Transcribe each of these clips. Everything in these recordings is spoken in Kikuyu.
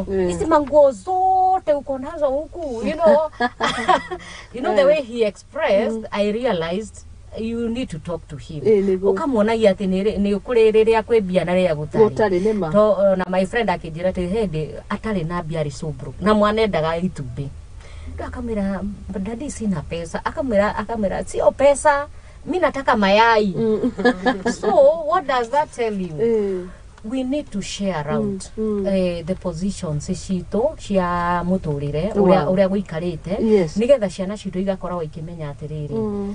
Hizi manguo zote uko nazo huku. You know the way he expressed, I realized you need to talk to him. Nĩguo. Ũkamuonagia atĩ nĩ kũrĩ rĩrĩa kwĩ mbia na rĩrĩa gũtarĩ. Gũtarĩ nĩma. To na my friend akĩnjĩra atĩ hĩndĩ atarĩ na mbia arĩ so broke na mwana endaga itumbĩ. Rĩu akamwĩra, "Daddy, sina pesa." Akamwĩra, "Sio pesa, mi nataka mayai." So what does that tell you? We need to share out the positions citũ cia mũtũrĩre, ũrĩa ũrĩa gũikarĩte, nĩgetha ciana citũ igakoragwo ikĩmenya atĩrĩrĩ,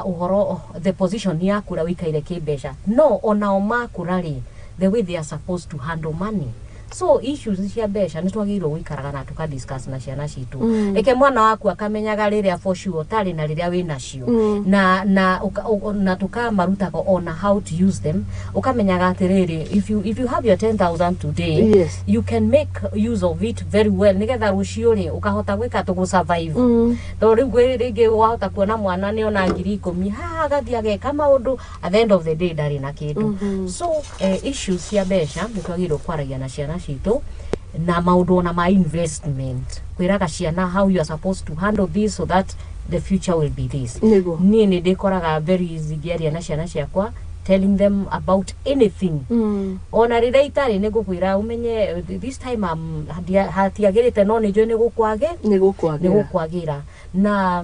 ũhoro the position yaku ũrĩa ũikaire kĩmbeca, no onao makũra rĩ, the way they are supposed to handle money. So issues cia mbeca nĩ twagĩrĩirwo gũikaraga na tũka discuss na ciana citũ. Reke mwana waku akamenyaga rĩrĩa for sure ũtarĩ na rĩrĩa wĩ nacio, na tũkamarutaga ona how to use them. Ũkamenyaga atĩrĩrĩ, if you have your 10,000 today, you can make use of it very well, nĩgetha rũciũ rĩ ũkahota gwĩka tũgũ survive. Tondũ rĩu kwĩ rĩngĩ wahota kuona mwana nĩ ona 10,000 haha, agathiĩ ageka maũndũ, at the end of the day ndarĩ na kĩndũ. So issues cia mbeca nĩ twagĩrĩirwo kwaragia na ciana citũ, na maũndũ ona ma investment, kwĩraga ciana how you are supposed to handle this so that the future will be this. Niĩ nĩ ndĩkoraga very easy ngĩaria na ciana ciakwa, telling them about anything. Ona rĩrĩa itarĩ, nĩ ngũkwĩra ũmenye this time hatiagĩrĩte, no nĩ njũĩ nĩ gũkwagĩ nĩ nĩ gũkwagĩra. Gũkwagĩra. Na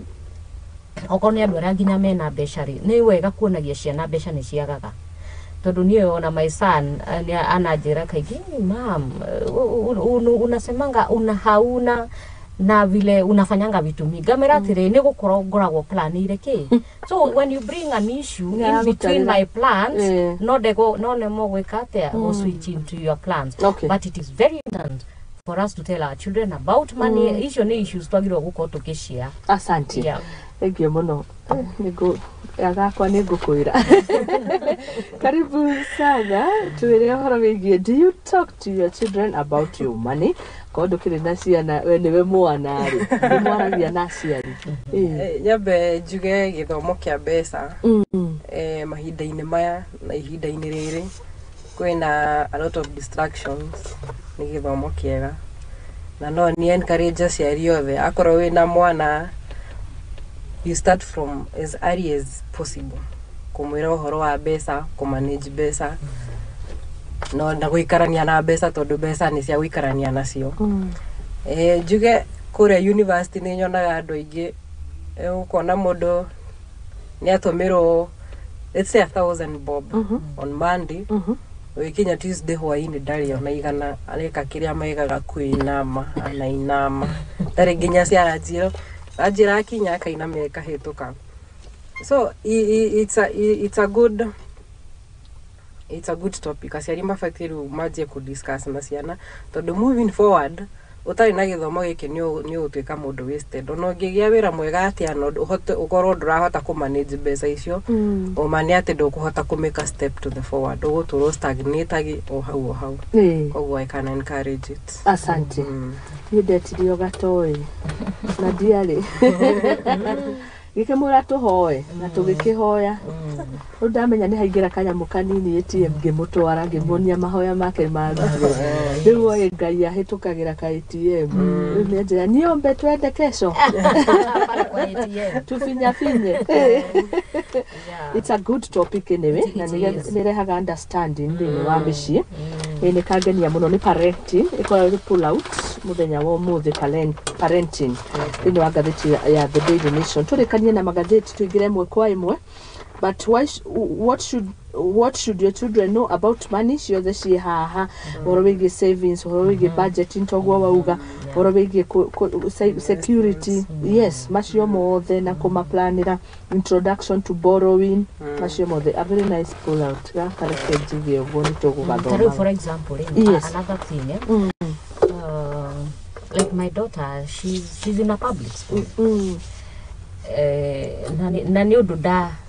okorwo nĩ andũ arĩa nginya mena mbeca rĩ, nĩ wega kuonagia ciana mbeca nĩ ciagaga, tondũ niĩ ona my son nĩ ananjĩra kaingĩ, "Eh, mam, unasemanga una hauna na vile unafanyanga vitu mingi." Ngamĩra atĩrĩ, nĩ gũkorwo ngoragwo planĩire kĩ. So when you bring an issue in between Nĩaragũtarĩra. my plans, no ndego no nemo gwĩka atĩa, go switch into your plans. But it is very important for us to tell our children about money. Icio nĩ issues twagĩrĩirwo gũkorwo tũkĩshare. Asante. Thank you mũno. Nĩngũ agakwa nĩ ngũkwĩra karibu sana. Twĩre ũhoro wĩgiĩ, do you talk to your children about your money? Korwo ndũkĩrĩ na ciana, we nĩwe mwana rĩ, nĩ mwaragia na aciari? Nyambe njuge gĩthomo kĩa mbeca, mahinda-inĩ maya na ihinda-inĩ rĩrĩ kwĩna a lot of distractions, nĩ gĩthomo kĩega, na no ni encourage aciari othe, akorwo wĩna mwana, you start from as early as possible kũmwĩra ũhoro wa mbeca, kũmanage mbeca, no na gũikarania na mbeca, tondũ mbeca nĩ cia gũikarania nacio. Njuge kũrĩa university nĩ nyonaga andũ aingĩ, ũkona mũndũ nĩ atũmĩrwo, let's say, 1,000 bob on Monday, ũgĩkinya Tuesday hwainĩ ndarĩ ona 100. Areka kĩrĩa maigaga kwĩnama, anainama, ndarĩ nginya ciaranjĩro anjĩra akinya akainamia ĩkahĩtũka. So it's a good topic. Aciari mabatiĩ rĩu manjie kũ discuss na ciana, tondũ moving forward ũtarĩ na gĩthomo gĩkĩ nĩ ũgũtuĩka mũndũ wasted. Ona ũngĩgĩa wĩra mwega atĩa, no ũhote ũkorwo ndũrahota kũ manage mbeca icio, ũma nĩ atĩ ndũkũhota kũ make a step to the forward, ũgũtũrwo stagnate o hau o hau. Koguo I can encourage it. Asante. Niĩ ndetirio gatoĩ na ndiarĩ gĩkĩmwĩra tũhoe na tũgĩkĩhoya. Rĩu ndamenya nĩ haingĩra kanyamũ kanini ATM, ngĩmũtwara, ngĩmuonia mahoya make marutwo. Rĩu oĩ Ngai ahĩtũkagĩra ka ATM. Rĩu nĩanjĩra niombe twende kesho. Pale kwa ATM. Tufinyafinye. It's a good topic anyway. It Na is. nĩ rehaga understanding thĩinĩ wa mĩciĩ. Ĩ nĩ kangenia mũno. Nĩ parenting ĩkoragwo ĩrĩ pull out mũthenya wa ũmũthĩ, parenting thĩinĩ wa ngathĩti ya The Daily Nation. Tũrĩkanie na magathĩti, tũingĩre ĩmwe kwa ĩmwe. But what should your children know about money? Ciothe ciĩ haha, ũhoro wĩgiĩ savings, ũhoro wĩgiĩ budgeting, toguo wauga, ũhoro wĩgiĩ security, yes, macio mothe na kũmaplanĩra, introduction to borrowing, macio mothe. A very nice pull out gaka, reke njuge ũguo, nĩ Ta rĩu tũgũgathoma. For example, another thing, like my daughter, she's in a public school. Na nĩ ũndũ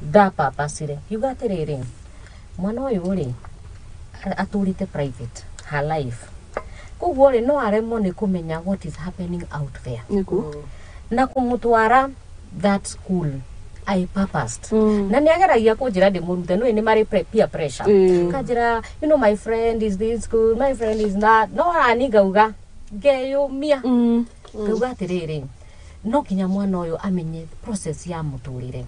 ndapapacire ngiuga atĩrĩrĩ, mwana ũyũ rĩ atũrĩte private her life, koguo rĩ no aremwo nĩ kũmenya what is happening out there. Na kũmũtwara that school, I purposed. Na nĩ ageragia kũnjĩra ndĩmũrute, no nĩ marĩ peer pressure. Kanjĩra, "You know, my friend is this school, my friend is that." No nani ngauga Ngeyũmia ngauga atĩrĩrĩ, no nginya mwana ũyũ amenye process ya mũtũrĩre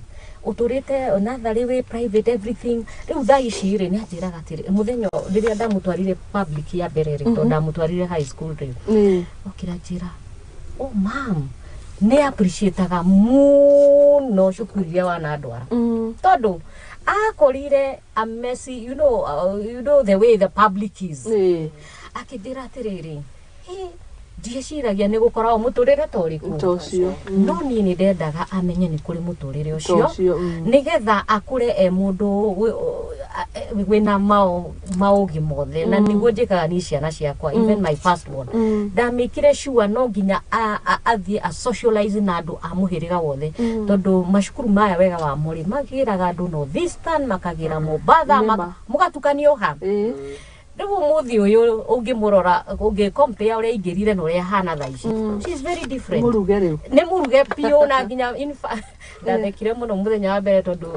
ũtũrĩte natharĩ wĩ private everything. Rĩu thaa ici rĩ, nĩ anjĩraga atĩrĩ, mũthenya rĩrĩa ndamũtwarire public ya mbere rĩ, tondũ ndamũtwarire high school rĩ, okĩra njĩra, "Oh mam," nĩ appreciataga mũno cukuru iria wanandwara, tondũ akorire a messy, you know the way the public is. Akĩnjĩra atĩrĩrĩ, "Hĩ, ndieciragia nĩ gũkoragwo mũtũrĩre ta ũrĩkũ." Ta ũcio. No niĩ nĩ ndendaga amenye nĩ kũrĩ mũtũrĩre Ta ũcio, ũcio. Nĩgetha akũre e mũndũ wĩna maũgĩ mothe, na nĩguo njĩkaga niĩ ciana ciakwa. Even my first one, ndamĩkire sure no nginya athiĩ a socialize na andũ a mũhĩrĩga wothe, tondũ macukuru maya wega wamo rĩ, magĩraga andũ North Eastern, makagĩra Mombatha, Nĩma. Mũgatukanio ha. Rĩu ũmũthĩ ũyũ ũngĩmũrora, ũngĩ compare ũrĩa aingĩrire na ũrĩa ahana thaa ici, she is very different. Mũruge rĩu. Nĩ mũruge biũ, na nginya in fact, ndathekire mũno mũthenya wa mbere tondũ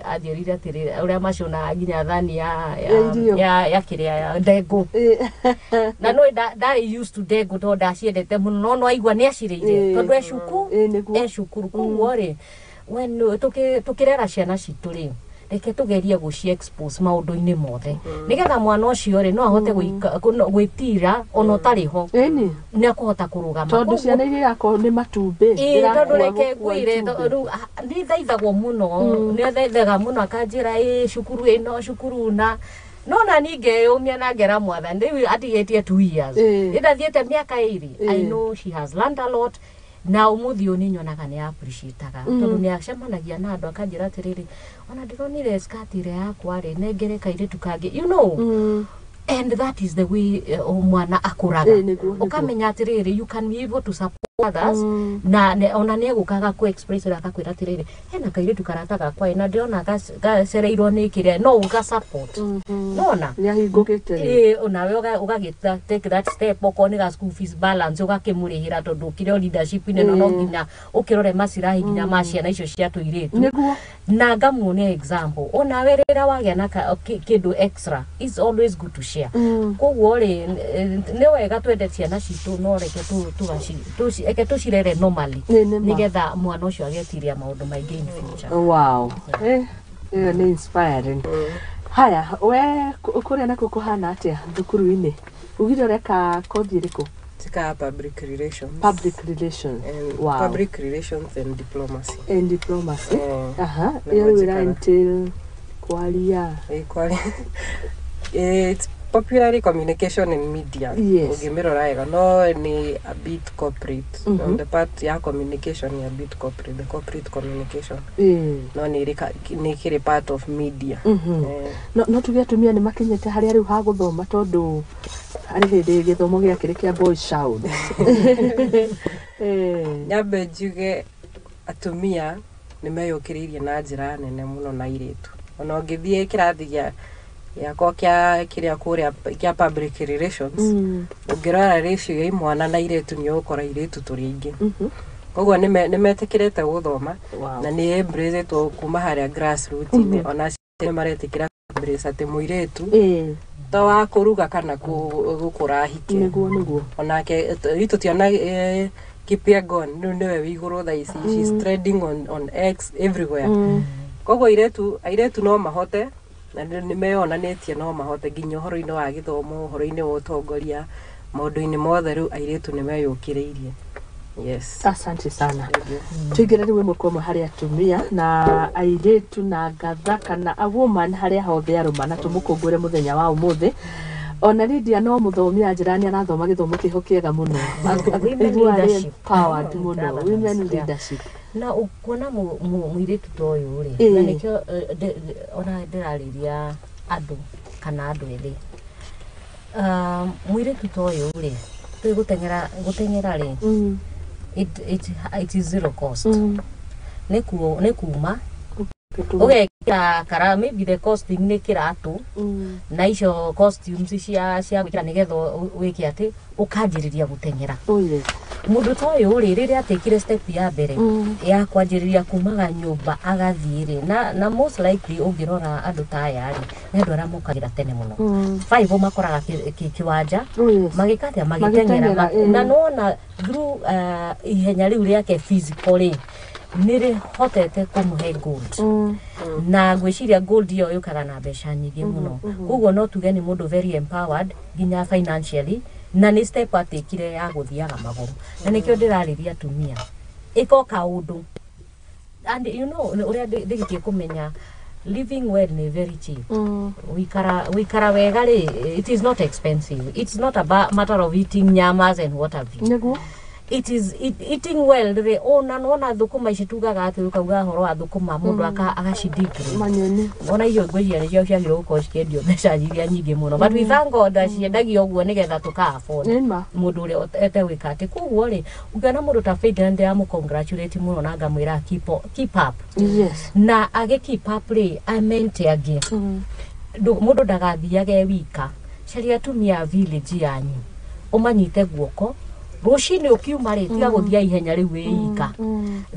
anjĩrire atĩrĩ, ũrĩa macũnaga nginya thani ya Ya irio. ya kĩrĩa ya ndengũ, na no ndarĩ used to ndengũ tondũ ndaciendete mũno, no no aigua nĩ acirĩire, tondũ e cuku Ĩĩ, nĩguo. e cukuru. Koguo rĩ, when tũkĩrera ciana citũ rĩ, reke tũgerie gũci expose maũndũ-inĩ mothe, nĩgetha mwana ũcio rĩ, no ahote gwĩtira ona ũtarĩ ho. Nĩ akũhota kũrũgama. Tondũ ciana iria irakorwo nĩ matumbĩ. Ĩĩ, tondũ Ndĩrakua reke gũkua ngwĩre, itumbĩ. rĩu nĩ thaithagwo mũno, nĩ thaithaga mũno akanjĩra, ĩ cukuru ĩno, cukuru na no na niĩ ngeyũmia na ngera Mwathani, rĩu atigĩtie 2 years, ĩndathiĩte mĩaka 2. I know she has learned a lot, na ũmũthĩ ũyũ nĩ nyonaga nĩ appreciataga, tondũ nĩ acemanagia na andũ akanjĩra atĩrĩrĩ, ona ndĩronire skirt ĩrĩa yakwa rĩ, nengere kairĩtu kangĩ, and that is the way mwana akũraga. Ĩĩ, nĩguo. Ũkamenya atĩrĩrĩ, you can be able to support others, na ona nĩ egũkaga kũ express ũrĩa akakwĩra atĩrĩrĩ, hena kairĩtu karata gakwa ĩ, na ndĩrona gacereirwo nĩ kĩrĩa, no ũga support nona. Nĩ ahingũkĩte rĩu. Ĩĩ, onawe ũgagĩta take that step, okorwo nĩ ga school fees balance ũgakĩmũrĩhĩra, tondũ ũkĩrĩ o leadership-inĩ ĩno, no nginya ũkĩrore macirahi nginya ma ciana icio cia tũirĩtu. Na ngamuonia example, onawe rĩrĩa wagĩa na kĩndũ extra, it's always good to share. Koguo rĩ, nĩ wega twende ciana citũ, no reke reke tũcirere normally, Ĩ, nĩma. nĩgetha mwana ũcio agetiria maũndũ maingĩ in future. Wow, ĩyo nĩ inspiring. Haya, we kũrĩa nakuo kũhana atĩa thukuru-inĩ? Ugire ũreka kothi ĩrĩkũ? Njĩkaga public relations. Public relations. And public relations and diplomacy. And diplomacy. Aha. Nĩguo Ĩyo rĩu ĩra njĩkaga. entail kwaria? It's popularly communication and media. Ũngĩmĩrora wega, no nĩ a bit corporate. On the part ya communication, nĩ a bit corporate, the corporate communication, no nĩ nĩ kĩrĩ part of media. No tuge atumia nĩ makinyĩte harĩa rĩu ha gũthoma, tondũ harĩ hĩndĩ gĩthomo gĩakĩrĩ kĩa boy child. Nyambe njuge atumia nĩ meyũkĩrĩirie na njĩra nene mũno, na airĩtu, ona ũngĩthiĩ kĩrathi gĩa gĩakwa kĩa kĩrĩa kũrĩa kĩa public relations, ũngĩrora ratio ya imwana na airĩtu, nĩ ũgũkora airĩtu tũrĩ aingĩ. Koguo nĩ metĩkĩrĩte gũthoma, na nĩ embrace kuma harĩa grassroots-inĩ, ona aciari nĩ maretĩkĩra embrace atĩ mũirĩtu to wa kũruga kana gũkũra ahike. Nĩguo. Onake rĩu tũtiona Kipyegon rĩu nĩwe wĩ igũrũ thaa ici, she's trending on X everywhere. Koguo airĩtu no mahote, na nĩ meyonanĩtie no mahote nginya ũhoro-inĩ wa gĩthomo, ũhoro-inĩ wa ũtongoria, maũndũ-inĩ mothe. Rĩu airĩtu nĩ meyũkĩrĩirie, yes. Asante sana. Thank you. Tũingĩre rĩu ĩmwe kwa ĩmwe harĩ atumia na airĩtu na ngatha kana a woman harĩa hothe arũma, na tũmũkũngũĩre mũthenya wa ũmũthĩ. Ona Lydia no mũthomi, anjĩra nĩ arathoma gĩthomo kĩho kĩega mũno. Women Aigua arĩ leadership. empowered mũno. Governance, women yeah. leadership. Na ũkuona mũirĩtu ta ũyũ rĩ, na nĩkĩo ona ndĩrarĩria andũ kana andũ ethĩ. Mũirĩtu ta ũyũ rĩ, tũĩ gũteng'era, gũteng'era rĩ, it is zero cost. Nĩ kuma ũgekĩra kara, maybe the costing nĩ kĩratũ na icio costumes cia gwĩkĩra, nĩgetha wĩke atĩ ũkanjĩrĩria gũteng'era. Oh yes. Mũndũ ta ũyũ rĩ, rĩrĩa atekire step ya mbere ya kwanjĩrĩria kumaga nyũmba agathiĩ rĩ, na most likely ũngĩrora andũ ta aya rĩ, nĩ andũ arĩa mokagĩra tene mũno. 5 makoraga kĩwanja. Oh, yes. Magĩka atĩa? Magĩteng'era. Magĩteng'era, ĩĩ. Na nĩwona through ihenya rĩu rĩake physical rĩ, nĩ rĩhotete kũmũhe gold. Na ngwĩciria gold ĩyo yũkaga na mbeca nyingĩ mũno. Koguo no tuge nĩ mũndũ very empowered nginya financially, na nĩ step atekire ya gũthiaga magũrũ. Na nĩkĩo ndĩrarĩria atumia, ĩka o kaũndũ. And you know ũrĩa ndĩgĩtie kũmenya, living well nĩ very cheap. Wikara wega rĩ, it is not expensive. It's not a matter of eating nyamas and what have you. It is eating well rĩ, ona nona thũkũma ici tugaga atĩ ũkauga ũhoro wa thũkũma, mũndũ agacidegrade. Manyeni. Ona icio ngwĩciria nĩcio ciagĩrĩirwo gũkorwo cikĩendio mbeca iria nyingĩ mũno, but we thank God ciendagio ũguo nĩgetha tũka afford. Nĩma. Mũndũ ũrĩa etegwĩka atĩ koguo rĩ, ũngĩona mũndũ ta Faith, na ndĩramũ-congratulate mũno na ngamwĩra keep up. Na agĩ keep up rĩ, amente angĩ. Mũndũ ndagathiage wika. Caria atumia a village yanyu, ũmanyite guoko rũcinĩ ũkiuma rĩ, tiga gũthiĩ ihenya rĩu wĩ ika.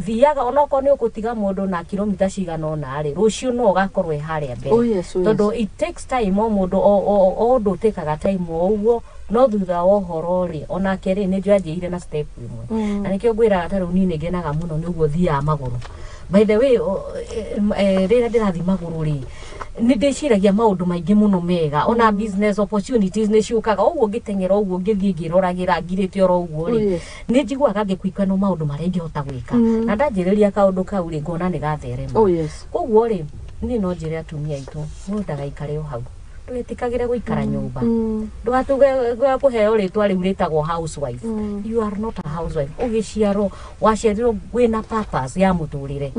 Thiaga onokorwo nĩ ũgũtiga mũndũ na kilomita cigana ũna rĩ, rũciũ no ũgakorwo ĩ harĩa mbere. Oh, yes. Tondũ it takes time, o mũndũ o ũndũ ũtĩkaga time o ũguo, no thutha wa ũhoro rĩ, onake rĩ, nĩ njũĩ anjĩrĩire na step ĩmwe. Na nĩkĩo ngwĩraga ta rĩu niĩ nĩ ngenaga mũno nĩ ũguo thiaga magũrũ. By the way, rĩrĩa ndĩrathiĩ magũrũ rĩ, nĩ ndĩciragia maũndũ maingĩ mũno mega. Ona business opportunities nĩ ciũkaga ũguo ngĩteng'era ũguo, ngĩthiĩ ngĩroragĩra ngirĩte oro ũguo rĩ, nĩ njiguaga ngĩkuikanwo maũndũ marĩa ingĩhota gwĩka. Na ndanjĩrĩria kaũndũ kau rĩ, ngona nĩ gatherema. Koguo rĩ, niĩ no njĩre atumia aitũ, mũndũ ndagaikare o hau. Ndũgetĩkagĩre gũikara nyũmba. Ndũgatuge kũheo rĩtwa rĩu rĩtagwo housewife. You are not a housewife. Ũgĩciarwo waciarirwo wĩna purpose ya mũtũrĩre.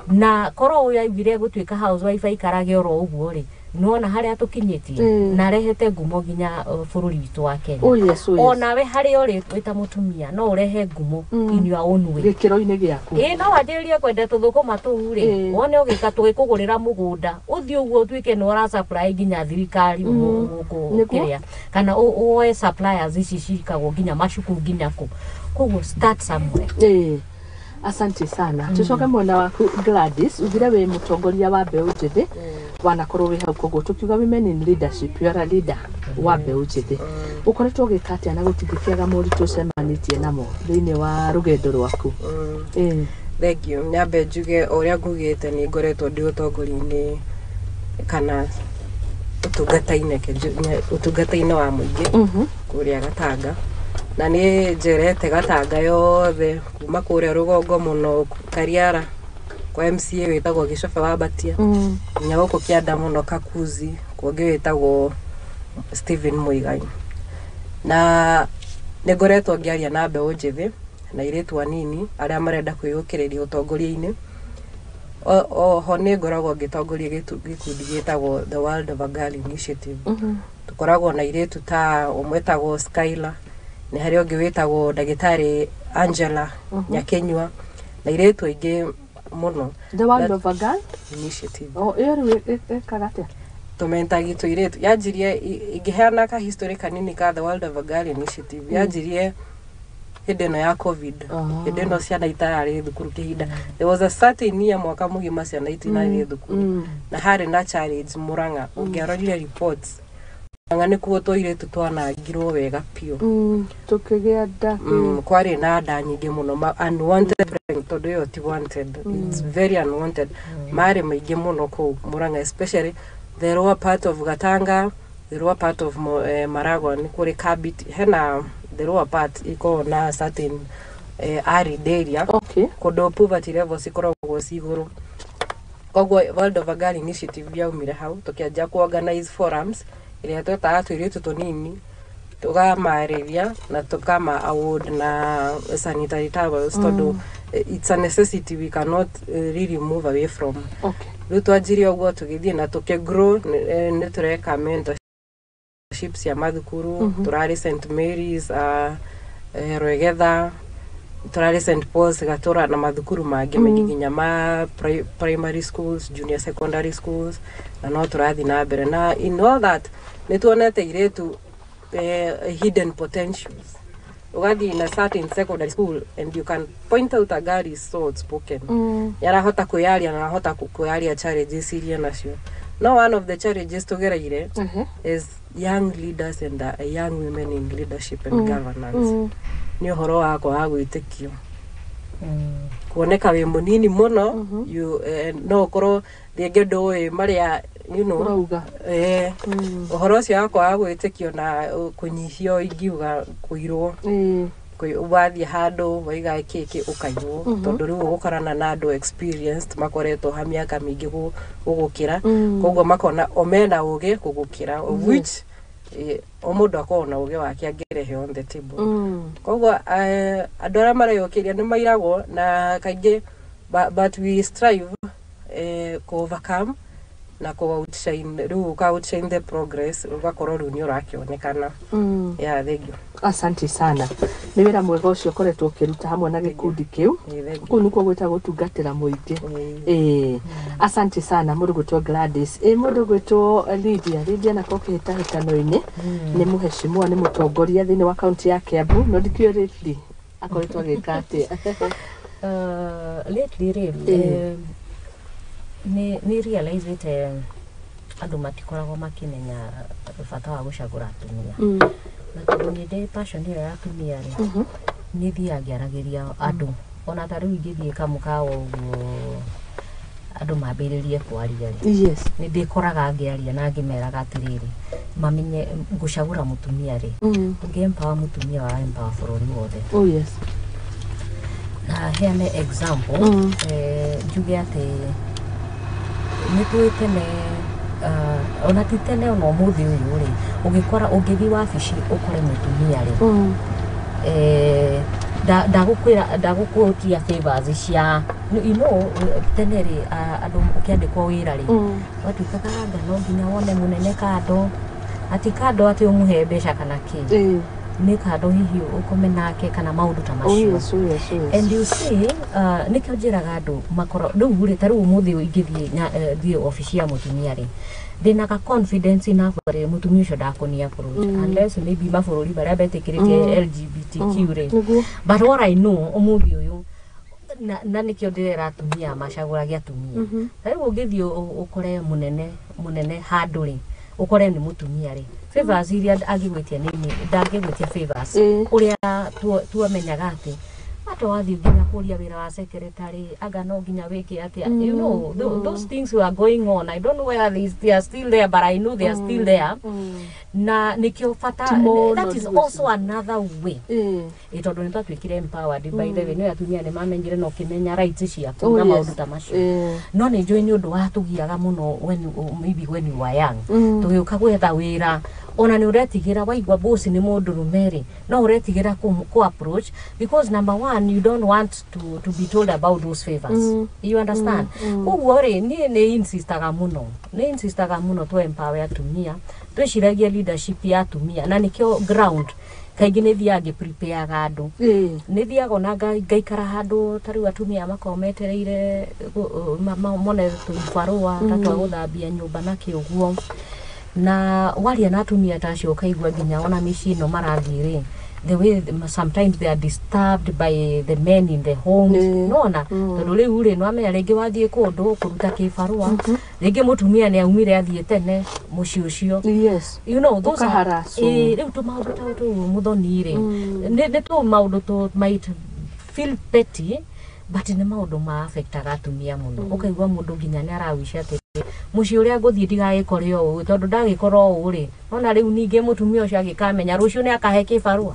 Na korwo ũyũ augire gũtuĩka housewife aikarage oro ũguo rĩ, nĩwona harĩa tũkinyĩtie. Na arehete ngumo nginya bũrũri witũ wa Kenya. Oh, yes. Onawe harĩa ũrĩ wĩ ta mũtumia no ũrehe ngumo in your own way. Gĩkĩro-inĩ gĩaku. Ĩĩ, no wanjĩrĩrie kwenda tũthũkũma tũu rĩ, wone ũgĩka tũgĩkũgũrĩra mũgũnda, ũthiĩ ũguo ũtuĩke nĩ ũra supply nginya thirikari gũkũ. Kĩrĩa kana woe suppliers ici cikagwo nginya macukuru nginya kũ. Koguo start somewhere. Ĩĩ, asante sana. Tucoke mwena waku Gladys. Ugire wĩ mũtongoria wa mbeũ njĩthĩ, wanakorwo wĩ hau, koguo tũkiuga women in leadership, you are a leader wa mbeũ njĩthĩ. Ũkoretwo ũgĩka atĩa na gũtingĩkĩaga moritũ ũcemanĩtie namo thĩinĩ wa rũgendo rwaku? Ĩĩ. Thank you. Nyambe njuge o ũrĩa ngugĩte, nĩ ngoretwo ndĩ ũtongoria-inĩ kana ũtungata-inĩ, ũtungata-inĩ wa mũingĩ kũrĩa Gatanga, na nĩ njerete Gatanga yothe kuma kũrĩa rũgongo mũno Kariara kwa MCA wĩtagwo Gĩcobe wa Mbatia, nginya gũkũ kĩanda mũno Kakuzi kũngĩ wĩtagwo Stephen Muigai. Na nĩ ngoretwo ngĩaria na mbeũ njĩthĩ na airĩtu anini arĩa marenda kwĩyũkĩrĩria ũtongoria-inĩ. Oho nĩ ngoragwo ngĩtongoria gĩkundi gĩtagwo The World of a Girl Initiative. Tũkoragwo na airĩtu ta ũmwe wĩtagwo Skylar, nĩ harĩ ũngĩ wĩtagwo ndagĩtarĩ Angela Nyakenyua, na airĩtu aingĩ mũno. The World of a Girl Initiative. O ĩyo rĩu ĩkaga atĩa? Tũmentagi tũirĩtu. Yanjirie, ingĩheana ka history kanini ka The World of a Girl Initiative, yanjirie hĩndĩ ĩno ya COVID. Hĩndĩ ĩno ciana itararĩ thukuru kĩhinda, there was a certain year, mwaka mũgima ciana itinarĩ thukuru. Na harĩ na challenge Murang'a. Ũngĩarorire reports, Murang'a nĩkuo tũirĩtu twanangirwo wega biũ. Tũkĩgĩa nda. Kwarĩ na nda nyingĩ mũno, unwanted pregnant, tondũ ĩyo ti wanted, it's very unwanted. Marĩ maingĩ mũno kũu Murang'a, especially the lower part of Gatanga, the lower part of Maragwa. Nĩ kũrĩ Kabiti, hena the lower part ĩkoragwo na certain arid area, kũndũ poverty levels ikoragwo ci igũrũ. Koguo World of a Girl Initiative yaumire hau, tũkĩanjia ku organize forums ĩrĩa twetaga tũirĩtu tũnini, tũkamarĩria na tũkama award na sanitary towels, tondũ it's a necessity we cannot really move away from. Rĩu twanjirie ũguo, tũgĩthiĩ na tũkĩgrow. Nĩ tũreka mentorship cia mathukuru. Tũrarĩ St Mary's, Rwegetha, tũrarĩ St Paul's Gatũra na mathukuru mangĩ maingĩ, nginya ma primary schools, junior secondary schools, na no tũrathiĩ na mbere. Na in all that nĩ tuonete irĩtu hidden potentials. Ũgathiĩ in a certain secondary school and you can point out a girl is so outspoken, nĩarahota kwĩyaria na arahota kwĩyaria challenges iria nacio. No one of the challenges tũgereire is young leaders and young women in leadership and governance nĩ ũhoro wa kwaga gwĩtĩkio, kuoneka wĩ mũnini mũno, you, no ũkorwo rĩngĩ ndũĩ marĩa Ũrauga. Ũhoro ũcio wa kwaga gwĩtĩkio na kũnyihio, ingiuga kũirwo. Wathiĩ handũ waiga kĩkĩ, ũkairwo, tondũ rĩu ũgũkorana na andũ experienced makoretwo ha mĩaka mĩingĩ gũgũkĩra, koguo makona o mena ũgĩ gũgũkĩra, of which o mũndũ akoragwo na ũgĩ wake angĩrehe on the table. Koguo andũ arĩa mareyũkĩria nĩ mairagwo na kaingĩ, but we strive ku overcome na ku outshine, rĩu ũka outshine the progress, ũgakorwo rĩu nĩ ũrakĩonekana. Yeah, thank you. Asante sana, nĩ wĩra mwega ũcio ũkoretwo ũkĩruta hamwe na gĩkundi kĩu. Thank you. Kũu nĩkuo gwĩtagwo gũtungatĩra mũingĩ. Ĩĩ, asante sana mũndũ gwĩtwo Gladys. Ĩ mũndũ gwĩtwo Lydia, Lydia nako kĩhĩtahĩtano-inĩ nĩ mũheshimiwa, nĩ mũtongoria thĩinĩ wa kaunti ya Kiambu, no ndikĩũĩ lately akoretwo agĩka atĩa. Lately rĩ, nĩ realize andũ matikoragwo makĩmenya bata wa gũcagũra atumia, na tondũ nĩ ndĩ passion ĩyo ya atumia rĩ, nĩ thiaga ngĩaragĩria andũ. Ona ta rĩu ingĩthiĩ kamũkawa ũguo andũ mambĩrĩrie kwaria rĩ, nĩ ndĩkoraga ngĩaria na ngĩmeraga atĩrĩrĩ, mamenye gũcagũra mũtumia rĩ, ũngĩ empower mũtumia, wa empower bũrũri wothe. Oh yes. Na heane example, njuge atĩ nĩ tũĩ tene, ona ti tene, ona ũmũthĩ ũyũ rĩ, ũngĩkora ũngĩthiĩ wabici ũkore mũtumia rĩ, ndagũkwĩra, ndagũkũtia favors cia tene rĩ, andũ ũkĩandĩkwo wĩra rĩ, watuĩkaga anga no nginya wone mũnene kando, ati kando atĩ ũmũhe mbeca kana kĩ, nĩ kando hihi ũkome nake kana maũndũ ta Oh macio. yes, oh yes, oh yes. And you see, nĩkĩo njĩraga andũ makorwo rĩu rĩ, ta rĩu ũmũthĩ ingĩthiĩ thiĩ obici ya mũtumia rĩ, ndĩna ka confidence enough rĩ, mũtumia ũcio ndakũni approach, unless maybe mabũrũri marĩa metĩkĩrĩtie LGBTQ rĩ. But what I know ũmũthĩ ũyũ, na nĩkĩo ndĩrera atumia macagũrage atumia. Ta rĩu ũngĩthiĩ ũkore mũnene handũ rĩ, ũkore nĩ mũtumia rĩ, favors iria angĩgwĩtia nĩ ndangĩgwĩtia favors ũrĩa tuamenyaga atĩ hata wathiĩ nginya kũria wĩra wa secretary anga no nginya wĩke atĩa. Those things were going on. I don't know whether they are still there, but I know they are still there, na nĩkĩo bata Ti mũno. That is Ndiguĩciria. also another way, ĩ tondũ nĩ twatuĩkire empowered, by the way, nĩ atumia nĩ mamenyire na ũkĩmenya rights ciaku na maũndũ ta macio. No nĩ njũĩ nĩ ũndũ watũgiaga mũno when, maybe when you were young, tũgĩũka gwetha wĩra, ona nĩ ũretigĩra waigua boss nĩ mũndũrũme rĩ, no ũretigĩra kũ approach because number one, you don't want to be told about those favors. You understand? Koguo rĩ, niĩ nĩ insistaga mũno, nĩ insistaga mũno tũ empower atumia, twĩciragie leadership ya atumia, na nĩkĩo ground kaingĩ nĩ thiaga ngĩprepareaga andũ. Nĩ thiaga ona ngaikara handũ ta rĩu atumia makoragwo metereire mone tũbarũa ta twa gũthambia nyũmba na kĩ ũguo, na waria na atumia ta acio ũkaigua nginya ona mĩciĩ ĩno marathiĩ rĩ, the way sometimes they are disturbed by the men in the homes. Nona tondũ rĩu rĩ, nwamenya rĩngĩ wathiĩ kũndũ kũruta kĩbarũa, rĩngĩ mũtumia nĩ aumire athiĩ tene mũciĩ ũcio. Those are Ũkaharacwo. Ĩĩ, rĩu tũmaũndũ ta tũu mũthoni rĩ, nĩ tũ maũndũ tũ might feel petty, but nĩ maũndũ ma affectaga atumia mũno. Ũkaigua mũndũ nginya nĩ arawica atĩ mũciĩ ũrĩa ngũthiĩ ndigagĩkore ũũ, tondũ ndagĩkora ũũ rĩ, ona rĩu ningĩ mũtumia ũcio agĩkamenya rũciũ nĩ akahe kĩbarũa.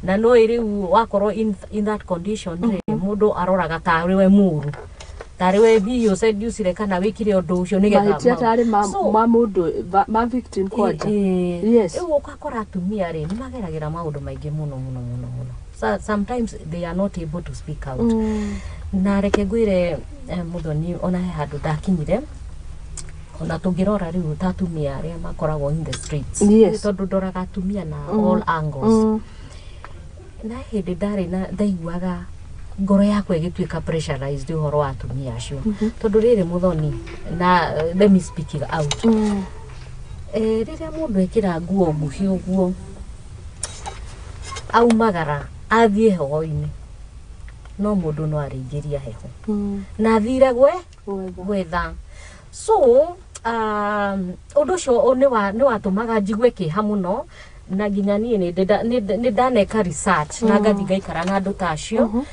Na no rĩu wakorwo in that condition rĩ, mũndũ aroraga tarĩ we mũru, tarĩ we hihi ũseducire kana wĩkire ũndũ ũcio nĩgetha Mahĩtia tarĩ ma ma mũndũ ma victim kwanja. Rĩu ũgakora atumia rĩ, nĩ mageragĩra maũndũ maingĩ mũno mũno mũno mũno. So, sometimes they are not able to speak out. Na reke ngwĩre, mũthoni, ona he handũ ndakinyire, ona tũngĩrora rĩu ta atumia arĩa makoragwo in the streets, tondũ ndoraga atumia na all angles, na hĩndĩ ndarĩ na ndaiguaga ngoro yakwa ĩgĩtuĩka pressurized ũhoro wa atumia acio, tondũ rĩrĩ mũthoni, na let me speak it out, rĩrĩa mũndũ ekĩra nguo nguhĩ ũguo aumagara Athiĩ heho-inĩ, no mũndũ no arĩingĩria heho na athire gwe Gwetha. Gwetha. So ũndũ ũcio nĩ watũmaga njigue kĩeha mũno, na nginya niĩ nĩ ndaneka research na ngathiĩ ngaikara na andũ ta acio.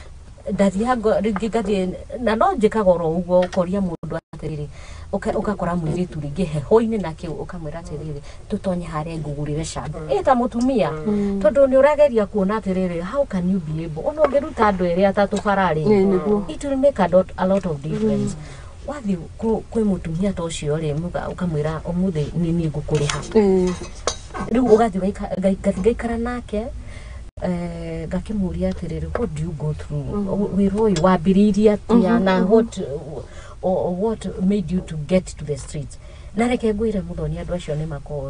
Ndathiaga rĩngĩ ngathiĩ na no njĩkaga oro ũguo, ũkoria mũndũ atĩrĩrĩ, ũgakora mũirĩtu rĩngĩ heho-inĩ na kĩu, ũkamwĩra atĩrĩrĩ, tũtonye harĩa ngũgũrĩre camba ĩ ta mũtumia, tondũ nĩ ũrageria kuona atĩrĩrĩ, how can you be able, ona ũngĩruta andũ erĩ atatũ bara-rĩ, Ĩĩ, nĩguo. it will make a lot of difference. Wathiĩ kwĩ mũtumia ta ũcio rĩ, ũkamwĩra ũmũthĩ nĩ niĩ ngũkũrĩha. Rĩu ũgathiĩ ngathiĩ ngaikara nake, ngakĩmũria atĩrĩrĩ, what do you go through? Wĩra ũyũ wambĩrĩirie atĩa, na what made you to get to the streets? Na reke ngwĩre, Mũthoni, andũ acio nĩ makoragwo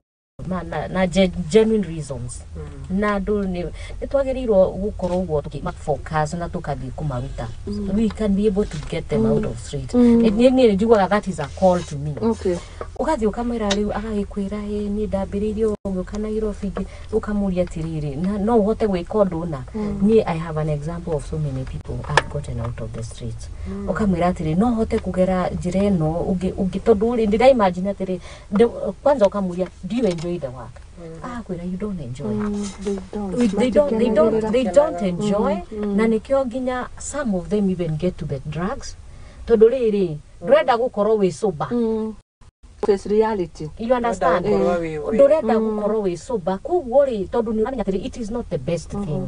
na genuine reasons, na andũ nĩ twagĩrĩirwo gũkorwo ũguo focus na tũkathiĩ kũmaruta. We can be able to get them out of street. Niĩ njiguaga that is a call to me. Ũgathiĩ ũkamwĩra, rĩu agagĩkwĩra, ĩ niĩ ndambĩrĩirie ũgĩũka Nairobi ũkamũria atĩrĩrĩ, na no ũhote gwĩka ũndũ ũna? Niĩ I have an example of so many people I've gotten out of the streets. Ũkamwĩra atĩrĩ, no ũhote kũgera njĩra ĩno ũngĩ, tondũ rĩ ndĩra imagine atĩrĩ, kwanza ũkamũria, do you enjoy the work? Agakwĩra, you don't enjoy. They don't. They don't they don't enjoy, na nikio nginya some of them even get to the drugs, tondũ rĩrĩ ndũrenda gũkorwo wĩ sober. Face reality. You understand? Ndũrenda gũkorwo wĩ- Ndũrenda gũkorwo wĩ sober, koguo rĩ, tondũ nĩ ũramenya atĩrĩ, it is not the best thing.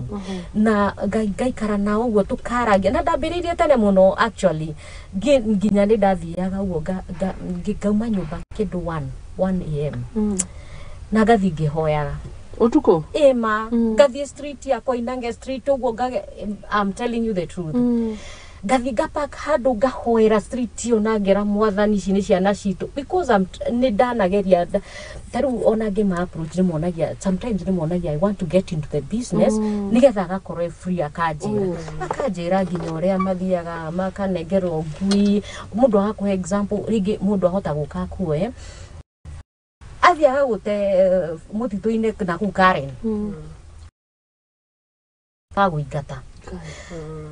Na ngaikara nao ũguo tũkaragia, na ndambĩrĩirie tene mũno actually. Nginya nĩ ndathiaga ũguo ngauma nyũmba kĩndũ 1 a.m. Na ngathiĩ ngĩhoyaga. Ũtukũ. Ĩma, ngathiĩ street ya Koinange Street ũguo I'm telling you the truth, ngathiĩ ngapak handũ, ngahoera street ĩyo na ngera Mwathani, ici nĩ ciana citũ, because nĩ ndanageria ta rĩu ona ngĩma approach nĩ monagia, sometimes nĩ monagia, I want to get into the business, nĩgetha agakorwo e free, akanjĩra nginya ũrĩa mathiaga makanengerwo ngui. Mũndũ agakũhe example, rĩngĩ mũndũ ahota gũka akuoe, athiaga gũte mũtitũ-inĩ na kũu Karen, agũingata.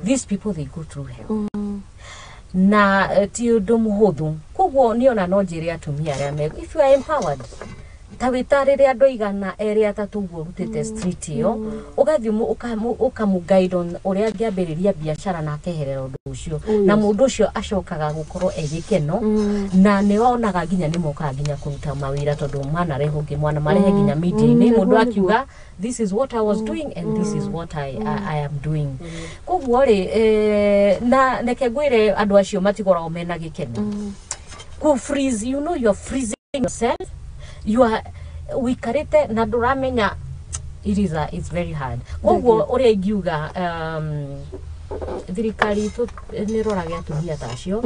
These people, they go through hell, na ti ũndũ mũhũthũ. Koguo niĩ ona no njĩre atumia arĩa me, if you are empowered, ta wĩtarĩre andũ aigana erĩ atatũ ũguo ũrutĩte street ĩyo, ũgathiĩ ũkamũ guide on ũrĩa angĩambĩrĩria biacara na akeherera ũndũ ũcio, na mũndũ ũcio acokaga gũkorwo e gĩkeno, na nĩ wonaga nginya nĩ mokaga nginya kũruta mawĩra, tondũ manarehe ũngĩ mwana marehe nginya media-inĩ, mũndũ akiuga, this is what I was doing and this is what I am doing. Koguo rĩ, na reke ngwĩre, andũ acio matikoragwo mena gĩkeno. Ku freeze, you know, you're freezing yourself, you are wikarĩte na ndũramenya, it's very hard. Koguo ũrĩa ingiuga, thirikari itũ nĩ ĩrorage atumia ta acio,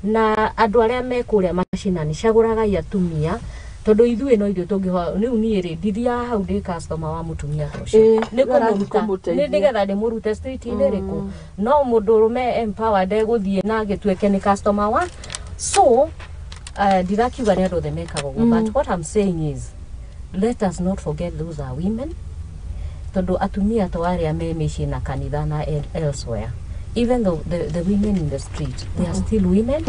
na andũ arĩa me kũrĩa macinani, cagũragai atumia, tondũ ithuĩ no ithuĩ tũngĩho. Rĩu niĩ rĩ, ndithiaga hau ndĩ customer wa mũtumia ta ũcio. Nĩ Ũrathiĩ kũmũruta kũmũteithia. nĩ nĩgetha ndĩmũrute street-inĩ rĩkũ, no mũndũ ũrũme empowered egũthiĩ na agĩtuĩke nĩ customer wa. So ndirakiuga nĩ andũ othe mekaga ũguo, but what I'm saying is, let us not forget those are women, tondũ atumia to arĩa me mĩciĩ na kanitha na elsewhere, even though the women in the street, they are still women,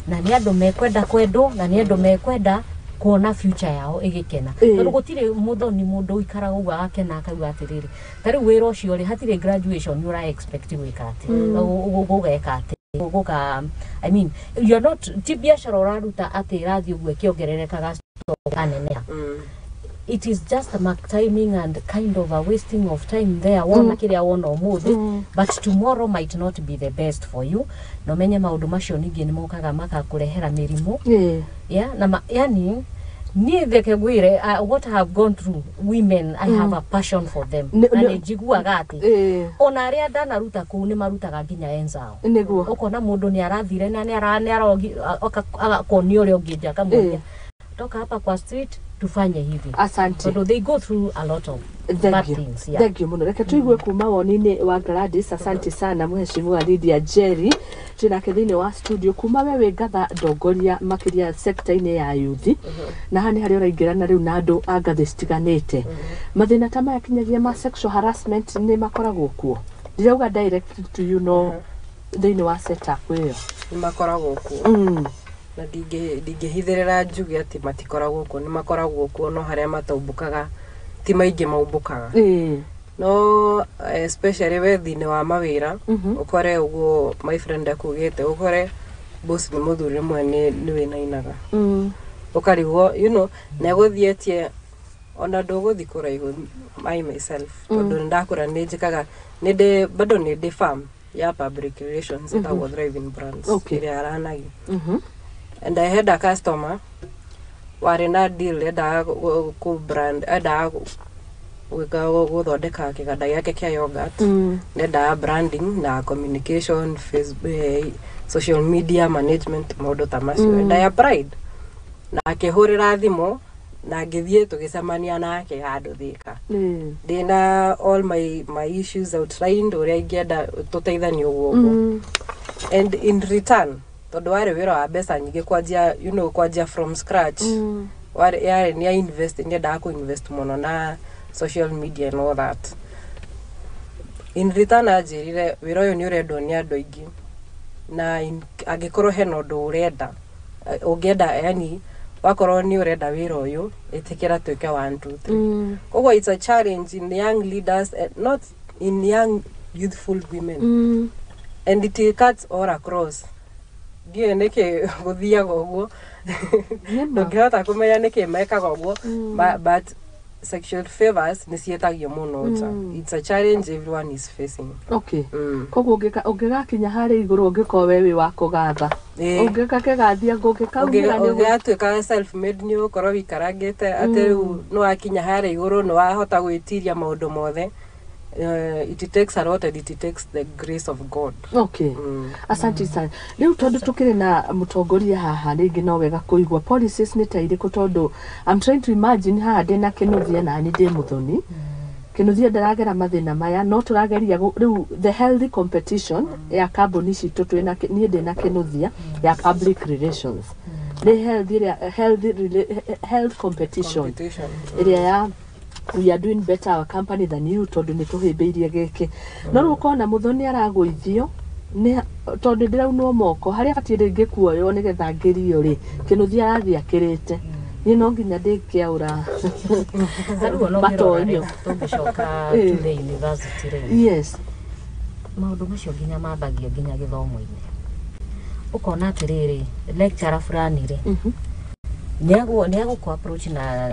na nĩ andũ mekwenda kwendwo, na nĩ andũ mekwenda kuona future yao ĩgĩkena, tondũ gũtirĩ, Mũthoni, mũndũ ũikaraga ũguo agakena akauga atĩrĩrĩ, ta rĩu wĩra ũcio rĩ, hatirĩ graduation ũra expect gwĩka atĩ gũgeka atĩ gũka, I mean, you're not, ti biacara ũraruta atĩ ĩrathiĩ ũguo ĩkĩongererekaga stock aneneha. It is just a mark timing and kind of a wasting of time there. Wona kĩrĩa wona ũmũthĩ, but tomorrow might not be the best for you. Na ũmenye maũndũ macio ningĩ nĩ mokaga makakũrehera mĩrimũ. Yeah, na yani niĩ reke ngwĩre, what I have gone through, women, I have a passion for them, na nĩ njiguaga atĩ ona arĩa ndanaruta kũu nĩ marutaga nginya enzao. Ũkona mũndũ nĩ arathire na nĩ arogi, akonia ũrĩa ũngĩ nja, akamwambia, toka hapa kwa street. Tufanye hivi. Asante. Tondũ they go through a lot of bad Thank you. things, yeah. Thank you muno. Reke tuigue kuma woni-inĩ wa Gladys. Asante sana mheshimiwa Lydia Jerry, twinake thĩinĩ wa studio. Kuma we wĩ ngatha ndongoria makĩria sector-inĩ ya youth, na haha nĩ harĩa ũraingĩrana rĩu na andũ a ngathĩ citiganĩte, mathĩna ta maya kinyagia ma sexual harassment nĩ makoragwo kuo? Ndirauga direct to you, no thĩinĩ wa setup ĩyo. Nĩ makoragwo kuo. Na ndingĩhithĩrĩra njuge atĩ matikoragwo kuo. Nĩ makoragwo kuo, no harĩa mataumbũkaga ti maingĩ maumbũkaga. No especially wethi-inĩ wa mawĩra, ũkore ũguo my friend akugĩte, ũkore boss nĩ mũthuri, rĩmwe nĩ wĩnainaga, ũkarigwo na egũthiĩtie ona ndũgũthi kũraihu. I myself, tondũ nĩ ndakũra, nĩ njĩkaga, nĩ ndĩ bado nĩ ndĩ firm ya public relations ĩtagwo Thriving Brands, ĩrĩa yaranagio. And I had a customer warĩ na deal, endaga kũ brand, endaga gwĩka gũthondeka kĩganda gĩake kĩa yogurt. Nendaga branding na communication, Facebook, social media management, maũndũ ta macio. And I applied na akĩhũrĩra thimũ na ngĩthiĩ, tũgĩcemania nake handũ Thĩka. Ndĩna all my issues outlined, ũrĩa ingĩenda tũteithanie ũguo ũguo. And in return, tondũ warĩ wĩra wa mbeca nyingĩ, kwanjia kwanjia from scratch, warĩ yarĩ nĩ invest, nĩendaga kũ invest mũno na social media and all that. In return anjĩrire wĩra ũyũ nĩ ũrendwo nĩ andũ aingĩ, na angĩkorwo hena ũndũ ũrenda, ũngĩenda, yani wakorwo nĩ ũrenda wĩra ũyũ, ĩtĩkĩra twĩke 1 2 3. Koguo it's a challenge in young leaders and not in young youthful women, and it cuts all across. Ndiũĩ nĩkĩ gũthiaga ũguo. Nĩma. Ndũngĩhota kũmenya nĩkĩ mekaga ũguo. But sexual favors nĩ ciĩtagio mũno nja. It's a challenge everyone is facing. Koguo ũngĩgakinya harĩa igũrũ, ũngĩkorwo we wĩ wa kũgatha, ũngĩka kĩgathia ngũngĩkaumĩra nĩ Ũngĩgatuĩka self made, nĩ ũgũkorwo wĩikarangĩte atĩ rĩu nĩ wakinya harĩa igũrũ, nĩ wahota gwĩtiria maũndũ mothe. It takes a lot and it takes the grace of God. Asante sana. Rĩu tondũ tũkĩrĩ na mũtongoria haha, rĩngĩ no wega kũigua policies nĩ ta irĩkũ, tondũ I'm trying to imagine haha ndĩna Kĩnũthia na niĩ ndĩ Mũthoni. Kĩnũthia ndaragera mathĩna maya, no tũrageria rĩu the healthy competition ya kambuni citũ twĩna niĩ ndĩna Kĩnũthia ya public relations nĩ healthy, ĩrĩa healthy health competition, Competition. Ĩrĩa ya we are doing better our company than you, tondũ nĩ tũhĩmbĩirie gĩkĩ. No rĩu ũkona Mũthoni aragũithio nĩ tondũ ndĩraunwo moko harĩa batiĩ rĩngĩ kuoywo nĩgetha ngĩrio rĩ, Kĩnũthia arathiĩ akĩrĩte, niĩ no nginya ndĩkĩaũra. Na rĩu ona ũngĩrora Matonyo. rĩ, tũngĩcoka to the university rĩ, maũndũ macio nginya mambagia nginya gĩthomo-inĩ. Ũkona atĩrĩrĩ, lecturer fulani rĩ, nĩegũkũ approach na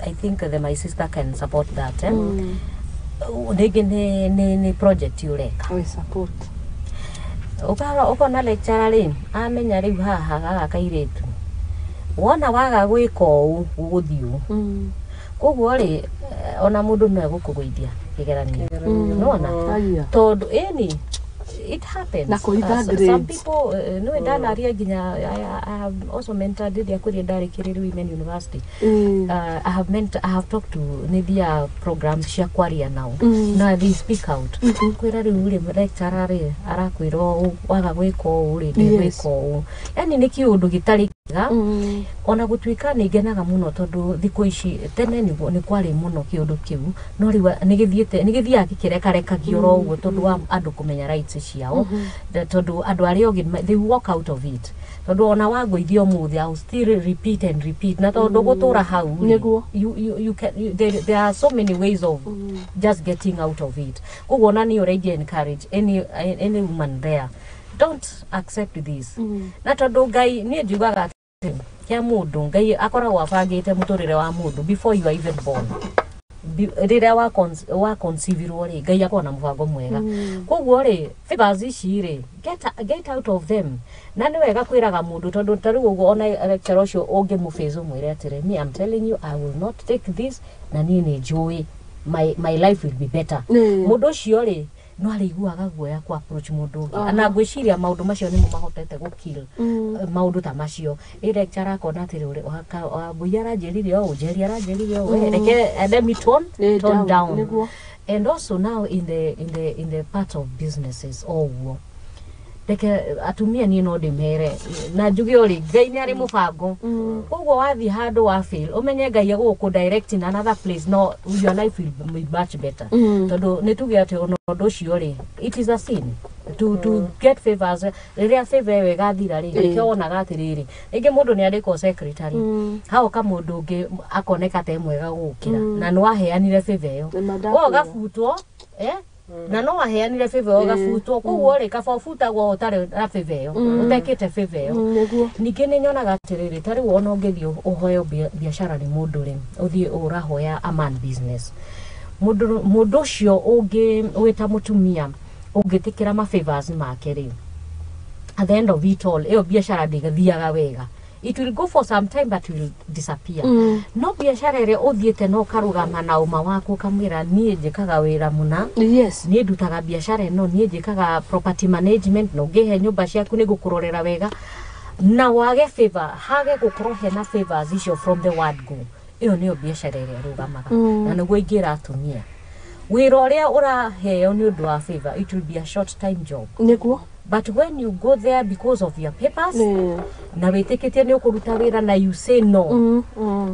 I think my sister can support that, eh? Rĩngĩ nĩ project ũreka. We support. Ũkona lecturer rĩ, amenya rĩu haha gaka kairĩtu, wona waga gwĩka ũũ gũgũthiĩ ũũ. Koguo rĩ, ona mũndũ no egũkũgũithia kĩgeranio, nona. Aya. Tondũ ĩni it happens. Na kũhitha Some grades. people, nĩwe ndanaria nginya I have also mentored rĩrĩa kũrĩa ndarĩ Kĩrĩrĩ Women University. I have talked to nĩ thiaga programs cia kwaria nao, na they speak out, kwĩra rĩu rĩ, lecturer rĩ arakwĩra ũũ, waga gwĩka ũũ rĩ, ndĩgwĩka ũũ. Yani nĩ kĩũndũ gĩtarĩ kĩega. Ona gũtuĩka nĩ ngenaga mũno tondũ thikũ ici, tene nĩ kwarĩ mũno kĩũndũ kĩu, no rĩu nĩ gĩthiĩte, nĩ gĩthiaga gĩkĩrekarekagio oro ũguo tondũ wa andũ kũmenya rights ciao. Tondũ andũ arĩa ogĩ they walk out of it, tondũ ona wangũithia ũmũthĩ, I will still repeat and repeat, na tondũ gũtũra hau rĩ, Nĩguo. You can, there are so many ways of just getting out of it. Koguo ona niĩ ũrĩa ingĩ encourage any woman there, don't accept this. Na tondũ Ngai, niĩ njugaga atĩ kĩa mũndũ, Ngai akoragwo abangĩte mũtũrĩre wa mũndũ before you are even born. Rĩrĩa wa conceive-irwo rĩ, Ngai akoragwo na mũbango mwega. Koguo rĩ, favors ici rĩ, get out of them. Na nĩ wega kwĩraga mũndũ, tondũ ta rĩu ũguo ona lecturer ũcio ũngĩmũface, ũmwĩre atĩrĩ, "Me, I'm telling you, I will not take this, na niĩ nĩ njũĩ my life will be better." Mũndũ ũcio rĩ, No arĩiguaga guoya ku approach mũndũ ũngĩ, na ngwĩciria maũndũ macio nĩmo mahotete gũkill maũndũ ta macio. Ĩ lecturer akona atĩrĩ, Wambui aranjĩrire ũũ, Njeri aranjĩrire ũũ, reke let me tone, tone down. Nĩguo. And also now in the part of businesses, o ũguo, reke atumia niĩ no ndĩmere na njuge ũrĩ Ngai nĩ arĩ mũbango. Koguo wathiĩ handũ wa fail, ũmenye Ngai egũgũkũ direct in another place, no your life will be much better, tondũ nĩ tuge atĩ ona ũndũ ũcio rĩ, it is a sin to get favors. Rĩrĩa favor ĩyo ĩgathira rĩ, nĩkĩo wonaga atĩrĩrĩ, rĩngĩ mũndũ nĩ andĩkwo secretary, haoka mũndũ ũngĩ akoneka ta e mwega gũgũkĩra, na nĩ waheanire favor ĩyo. Nĩ we ũgabutwo, eh? Na no waheanire favor ĩyo ũgabutwo. Koguo rĩ, kaba ũbutagwo ũtarĩ na favor ĩyo, ũtekĩte favor ĩyo. Nĩguo. Ningĩ nĩ nyonaga atĩrĩrĩ, ta rĩu ona ũngĩthiĩ ũhoyo biacara nĩ mũndũ rĩ, ũthiĩ ũrahoya a man business, mũndũ ũcio ũngĩ wĩta mũtumia ũngĩtĩkĩra ma favors make rĩ, at the end of it all ĩyo biacara ndĩthiaga wega. It will go for some time but will disappear. No biacara ĩrĩa ũthiĩte na ũkarũgama na ũma waku, ũkamwĩra, "Niĩ njĩkaga wĩra mũna, niĩ ndutaga biacara ĩno, niĩ njĩkaga property management, na ũngĩhe nyũmba ciaku nĩ ngũkũrorera wega," na wage favor, hage gũkorwo hena favors icio from the word go, ĩyo nĩyo biacara ĩrĩa ĩrũgamaga. Na nĩguo ingĩra atumia, wĩra ũrĩa ũraheo nĩ ũndũ wa favor, it will be a short time job. But when you go there because of your papers, na wĩtĩkĩtie nĩ ũkũruta wĩra na you say no,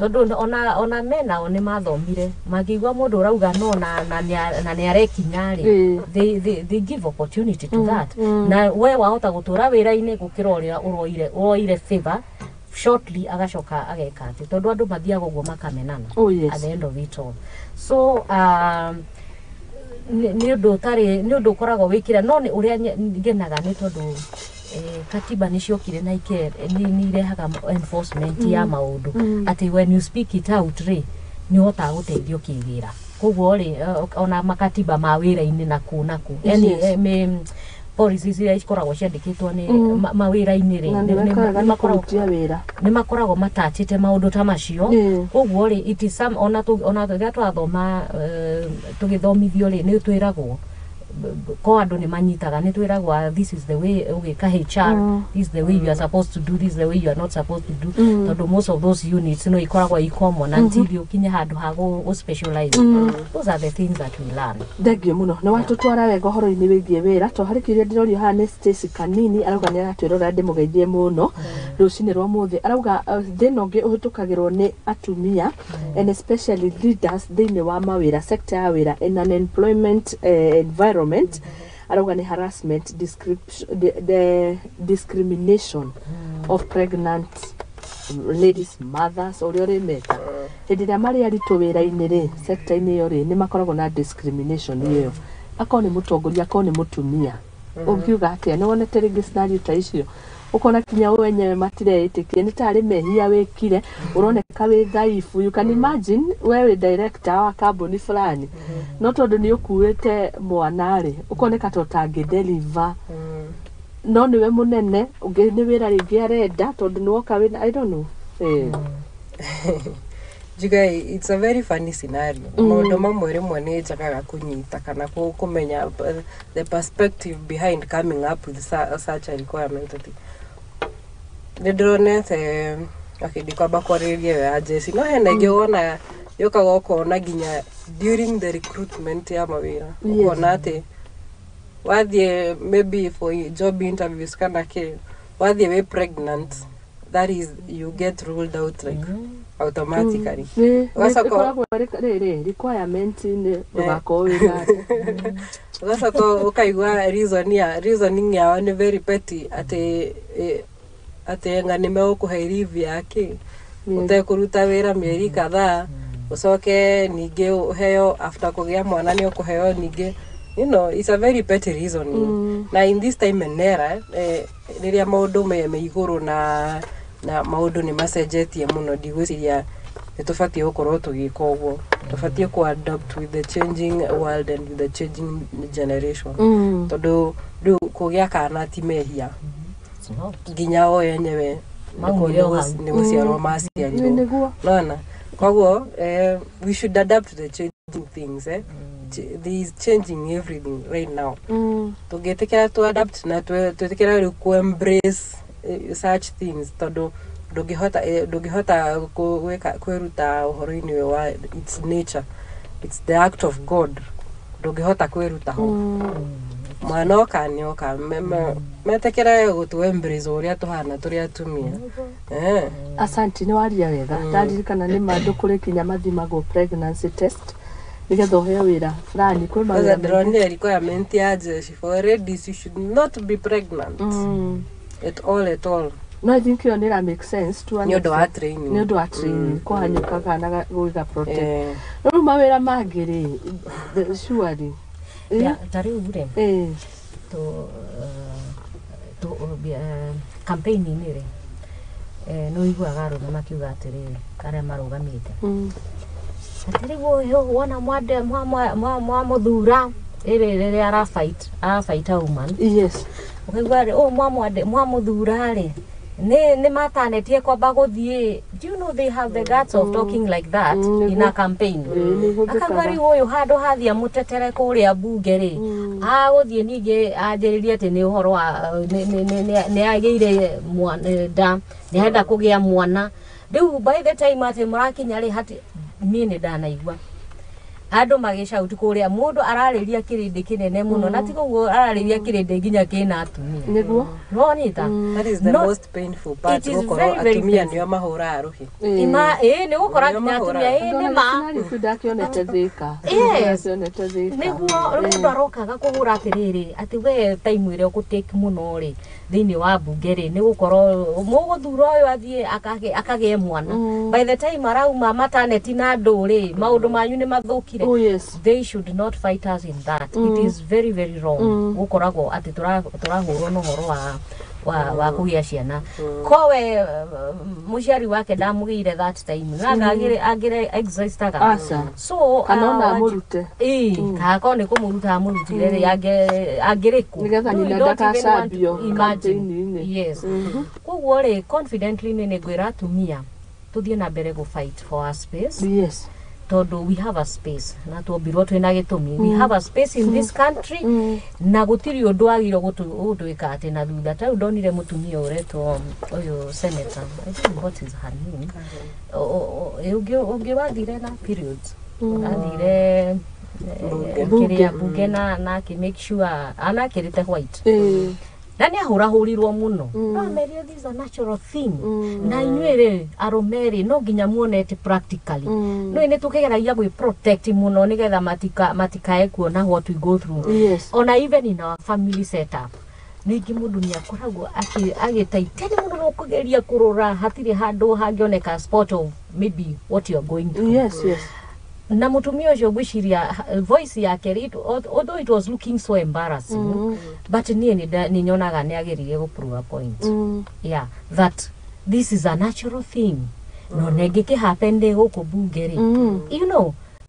tondũ ona menao nĩ mathomire, mangĩigua mũndũ ũrauga no na nĩ arekinya rĩ, they give opportunity to that, na we wahota gũtũra wĩra-inĩ gũkĩra ũrĩa ũroire favor shortly agacoka ageka atĩ, tondũ andũ mathiaga ũguo makamenana at the end of it all. So nĩ ũndũ ũtarĩ, nĩ ũndũ ũkoragwo wĩkĩra, no nĩ ũrĩa ngenaga nĩ tondũ katiba nĩ ciokire na ike nĩ irehaga enforcement ya maũndũ, atĩ when you speak it out rĩ, nĩ ũhotaga gũteithio kĩwĩra. Koguo rĩ, ona makatiba ma wĩra-inĩ na kũ na kũ, yani policies iria ikoragwo ciandĩkĩtwo nĩ mawĩra-inĩ rĩ, Na nĩ wekaga nĩ nĩ makoragwo kũrutia wĩra. Nĩ makoragwo matachĩte maũndũ ta macio. Koguo rĩ, it is some ona rĩrĩa twathoma, tũgĩthomithio rĩ, nĩ twĩragwo ko andũ nĩ manyitaga, nĩ twĩragwo, "Ah, this is the way ũgĩka HR, this is the way you are supposed to do, this is the way you are not supposed to do," tondũ most of those units no ikoragwo i common until ũkinye handũ ha gũ specialize. Those are the things that we learn. Thengio mũno, nĩ watũtwara wega ũhoro-inĩ wĩgiĩ wĩra. To harĩ kĩũria ndĩrorio haha nĩ Stacy Kanini, arauga nĩ aratwĩrora, ndĩmũgeithie mũno rũcinĩ rwa mũthĩ. Arauga thĩna ũngĩ ũhĩtũkagĩrwo nĩ atumia and especially leaders thĩinĩ wa mawĩra, sector ya wĩra, in an employment environment, arauga nĩ harassment, the discrimination of pregnant ladies, mothers, ũrĩa ũrĩmeta, hĩndĩ ĩrĩa marĩ aritũ wĩra-inĩ rĩ, sector-inĩ ĩyo rĩ, nĩ makoragwo na discrimination ĩyo, akorwo nĩ mũtongoria, akorwo nĩ mũtumia. Ũngiuga atĩa? Nĩ wonete rĩngĩ scenario ta icio, ũkona kinya we wenyewe matireĩtĩkia, nĩ tarĩ mehia wĩkire, ũroneka wĩ dhaifu? You can imagine we wĩ director wa kambuni fulani, no tondũ nĩ ũkuĩte mwana rĩ, ũkoneka ta ũtangĩ deliver, no nĩwe mũnene ũngĩ, nĩ wĩra rĩngĩ arenda tondũ nĩ woka wĩna, I don't know. Njuge it's a very funny scenario. Maũndũ mamwe rĩmwe nĩ njagaga kũnyita kana kũmenya the perspective behind coming up with such a requirement, atĩ nĩ ndĩronete, okay, ndikwamba kwarĩrĩria ĩyo ya jeci, no hena ĩngĩ wona yũkaga ũkona nginya during the recruitment ya mawĩra, ũkona atĩ wathiĩ maybe for job interviews kana kĩ, wathiĩ wĩ pregnant, that is, you get ruled out like automatically. Ũgacoka- Ĩkoragwo rĩ requirement nĩ ndũgakorwo wĩna Ũgacoka ũkaigua reason ya reasoning yao nĩ very petty, atĩ atĩ anga nĩ megũkũhe leave ya kĩ ũtekũruta wĩra mĩeri kadhaa, ũcoke ningĩ ũheo after kũgĩa mwana nĩ ũkũheo ningĩ. It's a very petty reasoning. Na in this time and era, rĩrĩa maũndũ me igũrũ na maũndũ nĩ macenjetie mũno, ndigwĩciria nĩ tũbatiĩ gũkorwo tũgĩka ũguo. Tũbatiĩ kũ adapt with the changing world and with the changing generation, tondũ rĩu kũgĩa kana ti mehia. It's not. Nginya o enyewe Maumire o hau. nĩ gũciarwo maciarirwo. Nĩguo. Nona koguo we should adapt to the changing things. There is changing everything right now. Tũngĩtĩkĩra to adapt na twĩtĩkĩra rĩu ku embrace such things, tondũ ndũngĩhota kwĩruta ũhoro-inĩ ũyũ wa, it's nature, it's the act of God, ndũngĩhota kwĩruta ho. Mwana oka nĩ oka. Metĩkĩre gũtũ embrace ũrĩa tũhana tũrĩ atumia. Asanti, nĩ waria wega. Ndaririkana nĩ ma andũ kũrĩ kinya mathimagwo pregnancy test nĩgetha ũheo wĩra fulani, kwĩ Kwanza mawĩra maingĩ. ndĩronire requirement ya jeshi for ladies, you should not be pregnant at all, at all. No, I think ĩyo nĩ ĩra make sense to an Nĩ ũndũ wa extent. training. Nĩ ũndũ wa training, kũhanyũka kana gwĩka protect. Rĩu mawĩra mangĩ rĩ, surely. Ya, ta rĩu rĩ, tũ campaign-inĩ rĩ, nĩ ũiguaga arũme makiuga atĩrĩrĩ, arĩa marũgamĩte, atĩ rĩu ũyũ wona mwande mwamũthura ĩrĩ rĩrĩa arafight arafight a woman, ũkaigua rĩ, ũyũ mwamwande mwamũthura rĩ, nĩ matanetie kwamba gũthiĩ. Do you know they have the guts of talking like that in a campaign? Ĩĩ, nĩ ihũthĩkaga. Akauga rĩu ũyũ handũ hathiĩ amũtetere kũrĩa mbunge rĩ, agũthiĩ ningĩ anjĩrĩrie atĩ nĩ ũhoro wa nĩ agĩire nda, nĩ arenda kũgĩa mwana. Rĩu by the time atĩ mũrakinya rĩ, hati niĩ nĩ ndanaigua andũ magĩcauti kũrĩa, mũndũ ararĩria kĩrĩndĩ kĩnene mũno, na ti koguo ararĩria kĩrĩndĩ nginya kĩna atumia. Nĩwonita? That is the No, most painful part, it is gũkorwo very, very atumia painful. nĩo mahũraga rũhĩ. Ima ĩĩ, nĩ gũkora Nĩo nginya mahũraga. atumia, ĩĩ, nĩ ma. Ndona ndakĩonete Thĩka. Yes. Ndakĩonete Thĩka. Nĩguo rĩu mũndũ arokaga kũhũra atĩrĩrĩ, atĩ we time ĩrĩa ũgũtake mũno rĩ thĩinĩ wa mbunge rĩ, nĩ gũkorwo mũgũthura ũyũ athiĩ akagĩe mwana. By the time arauma mataneti na andũ rĩ, maũndũ manyu nĩ mathũkire. Oh yes. They should not fight us in that. It is very, very wrong gũkoragwo atĩ tũrahũrwo na ũhoro wa kũgĩa ciana. Kowe mũciari wake ndamũgĩire that time, nanga angĩre existaga? Aca. So Kana ona amũrute. Ĩĩ, kakorwo nĩ kũmũruta amũrutire rĩ, angĩrĩ kũ? Nĩgetha No, you nyina don't even want to ndakacambio imagine. campaign-inĩ. Yes, koguo rĩ, confidently nĩ ngwĩra atumia tũthiĩ na mbere gũ fight for our space, tondũ we have a space na tuombirwo twĩna gĩtũmi. We have a space in this country na gũtirĩ ũndũ wagĩrĩirwo gũtwĩka atĩ na thutha. Ta rĩu ndonire mũtumia ũretwo ũyũ senator, I don't know what is her name, ũngĩ wathire na periods, athire kĩrĩa mbunge na akĩ make sure anakĩrĩte white na nĩ ahũrahũrirwo mũno, no amerire this is a natural thing, na inyuĩ rĩ, arũme rĩ, no nginya muone atĩ practically no nĩ tũkĩgeragia gwĩ protect mũno nĩgetha matikae kuona what we go through. Ona even in our family setup, ningĩ mũndũ nĩ akoragwo agĩtaitĩri mũno no kũgeria kũrora hatirĩ handũ hangĩoneka spot of maybe what you are going through. Na mutumia ũcio ngwĩciria voice yake although it was looking so embarrassing, but niĩ nĩ nyonaga nĩ ageririe gũ prove a point, yeah, that this is a natural thing, no nengĩkĩ happen ndĩ gũkũ bunge rĩ,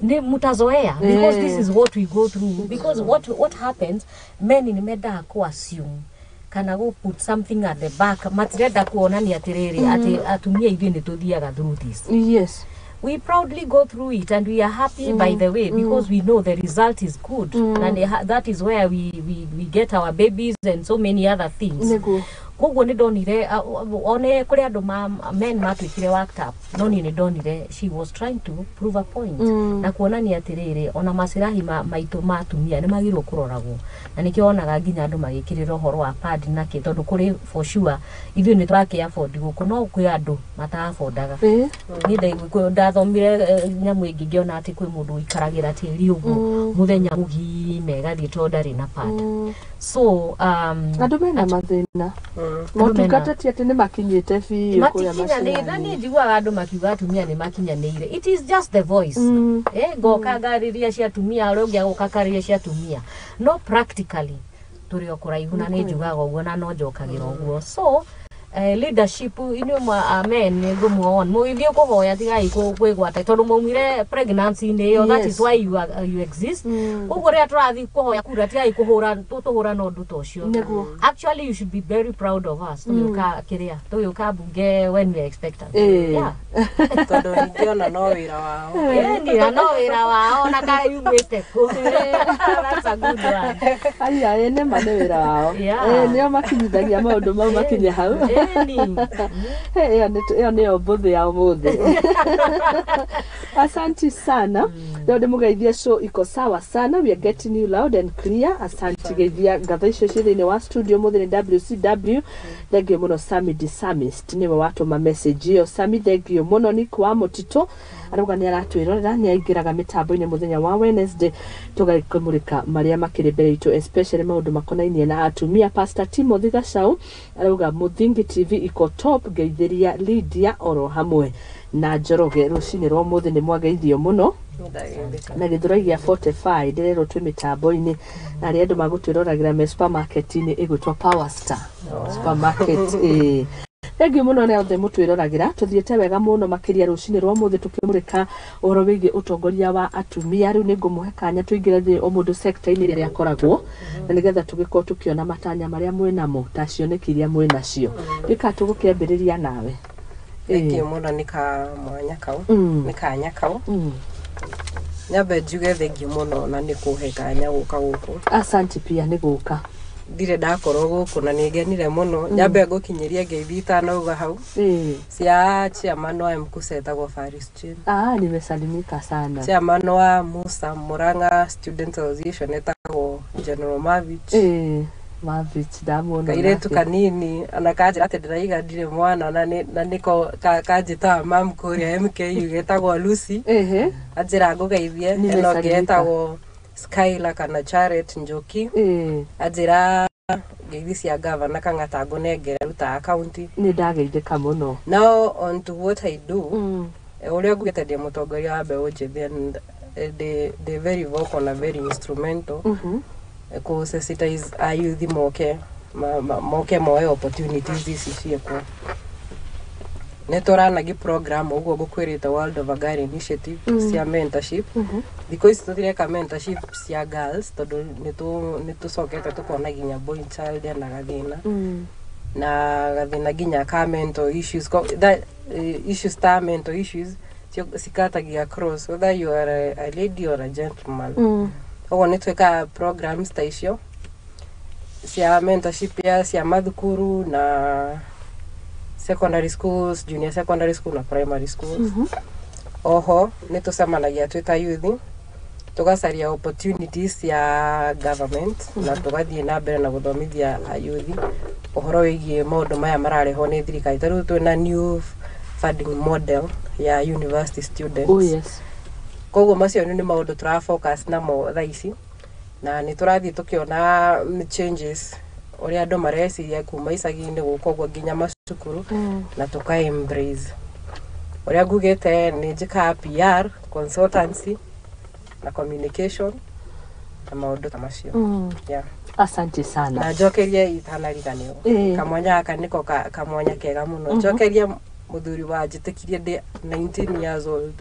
nĩ mutazoea because this is what we go through. Because what happens, men nĩ mendaga ku assume kana go put something at the back, matirenda kuonania atĩrĩrĩ atĩ atumia ithuĩ nĩ tũthiaga through this. We proudly go through it and we are happy, by the way, because we know the result is good and that is where we get our babies and so many other things. Koguo nĩ ndonire one kũrĩ andũ men matuĩkire worked up, no niĩ nĩ ndonire she was trying to prove a point na kuonania atĩrĩrĩ, ona macirahi maitũ ma atumia nĩ magĩrĩirwo kũroragwo, na nĩkĩo wonaga nginya andũ magĩkĩrĩra ũhoro wa pad nakĩ, tondũ kũrĩ, for sure, ithuĩ nĩ tũrakĩ afford gũkũ, no kwĩ andũ mata-affordaga. Niĩ ndathomire nyamũ ĩngĩ ngĩona atĩ kwĩ mũndũ ũikaragĩra tĩri ũguo mũthenya mũgima ĩgathiĩ tondũ ndarĩ na pad. So Andũ mena mathĩna, motungata ti atĩ nĩ makinyĩte biũ kũrĩa Matikinyanĩire na macinani. Niĩ njiguaga andũ makiuga atumia nĩ makinyanĩire. It is just the voice. Ngoka ngarĩria cia atumia, ũrĩa ũngĩ agoka akarĩria cia atumia, no practically tũrĩ o kũraihu, na nĩ njugaga ũguo na no njokagĩra ũguo. So Leadership inyuĩ mwa amen nĩ ngũmuon mũgĩthiĩ kũhoya tigai kwĩgwata tondũ mwaumire pregnancy-inĩ ĩyo, that is why you exist. Koguo rĩrĩa tũrathiĩ kũhoya kura, tigai kũhũra tũhũra na ũndũ ta ũcio. Actually, you should be very proud of us tũgĩũka kĩrĩa tũgĩũka bunge when we are expectant. Yeah. Tondũ ningĩ ona no wĩra wao. Ĩni, na no wĩra wao na kayumĩte kũ. That's a good one. Aya ene ma nĩ wĩra wao. Nĩo makinyithagia maũndũ mau makinye hau. Hey, ĩyo nĩyo mbũthĩ ya ũmũthĩ. Asanti sana. Leo ndĩmũgeithie, show iko sawa sana, we are getting you loud and clear. Asanti, geithia ngatho icio ciĩ thĩinĩ wa studio mũthĩ nĩ WCW. Thengio mũno. Sami Disamist nĩwe watũma message ĩyo. Sami, thengio mũno. Nick wa Mũtitũ arauga nĩ aratwĩrorera, nĩ aingĩraga mĩtambo-inĩ mũthenya wa Wednesday tũgakĩmũrĩka marĩa makĩrĩ mbere itũ, especially maũndũ makonainie na atumia. Pastor Timothy Gacau arauga Mũthingi TV iko top, ngeithĩria Lydia oro hamwe na Njoroge rũcinĩ rwa ũmũthĩ, nĩ mwageithio mũno. Na Gĩthũrai gĩa 45 ndĩrerwo twĩ mĩtambo-inĩ na arĩa andũ magũtwĩroragĩra me supermarket-inĩ ĩgwĩtwo Power Star Supermarket. Ĩĩ, thengiũ mũno arĩa othe mũtwĩroragĩra, tũthiĩte wega mũno makĩria rũcinĩ rwa ũmũthĩ tũkĩmũrĩka ũhoro wĩgiĩ ũtongoria wa atumia. Rĩu nĩ ngũmũhe kanya tũingĩre thĩ o mũndũ sector-inĩ ĩrĩa akoragwo na nĩgetha tũgĩkorwo tũkĩona matanya marĩa mwĩnamo ta cioneki iria mwĩnacio. Ndĩka tũgũkĩambĩrĩria nawe. Thengio mũno nĩ kamwanya kau. Nĩ kanya kau. Nyambe njuge thengio mũno na nĩ kũhe kanya gũka gũkũ. Asanti pia nĩ gũka. Ndirĩ ndakorwo gũkũ na nĩ ngenire mũno. Nyambe ngũkinyĩrie ngeithi itanauga hau cia chairman wa MKUSA etagwo Faris Chin. Ah, nimesalimika sana. Chairman wa Musa Murang'a Student Association etagwo General Mavich. Ĩĩ, Mavich ndamuona. Kairĩtu Nake. Kanini ona kanjĩra atĩ ndĩraiga ndirĩ mwana na nĩko kanjĩtaga mam kũrĩa MKU getagwo Lucy. Anjĩra ngũgeithie ĩno ĩngĩ. Nimesalimika. Etagwo Skyla kana Charet Njoki. Anjĩra ngeithi cia gavana Kang'ata ngũnengere rutaga county. Nĩ ndageithĩka mũno. Now on to what I do. Ũrĩa ngugĩte, ndĩ mũtongoria wa mbeũ njĩthĩ and ndĩ very vocal na very instrumental kũ sensitize a youth moke moke moe opportunities ici ciĩkuo. Nĩ tũranagi program ũguo ngũkwĩrĩte, World of Agari Initiative, cia mentorship. Thikũ ici tũtireka mentorship cia girls tondũ nĩ tũcokete tũkona nginya boy child ena gathĩna na gathĩna nginya ka mental issues, that, issues ta mental issues cikatagia across whether you are a lady or a gentleman. Ũguo nĩ twĩkaga programs ta icio cia mentorship ya cia mathukuru na secondary schools, junior secondary school na primary schools. Oho nĩ tũcemanagia twĩ ta youth tũgacaria opportunities cia government na tũgathiĩ na mbere na gũthomithia ayuthi ũhoro wĩgiĩ maũndũ maya mararehwo nĩ thirikari. Ta rĩu twĩna new funding model ya university students. Oh yes. Koguo macio nĩ maũndũ tũra focus namo thaa ici na nĩ tũrathiĩ tũkĩona changes ũrĩa andũ mareciria kuma icagi-inĩ gũka ũguo nginya macukuru na tũka embrace. Ũrĩa ngugĩte, nĩ njĩkaga PR consultancy na communication na maũndũ ta macio. Yeah. Asante sana. Na njokerie itanariganĩrwo kamwanya gaka nĩko kamwanya kega mũno, njokerie mũthuri wa njĩtĩkirie ndĩ 19 years old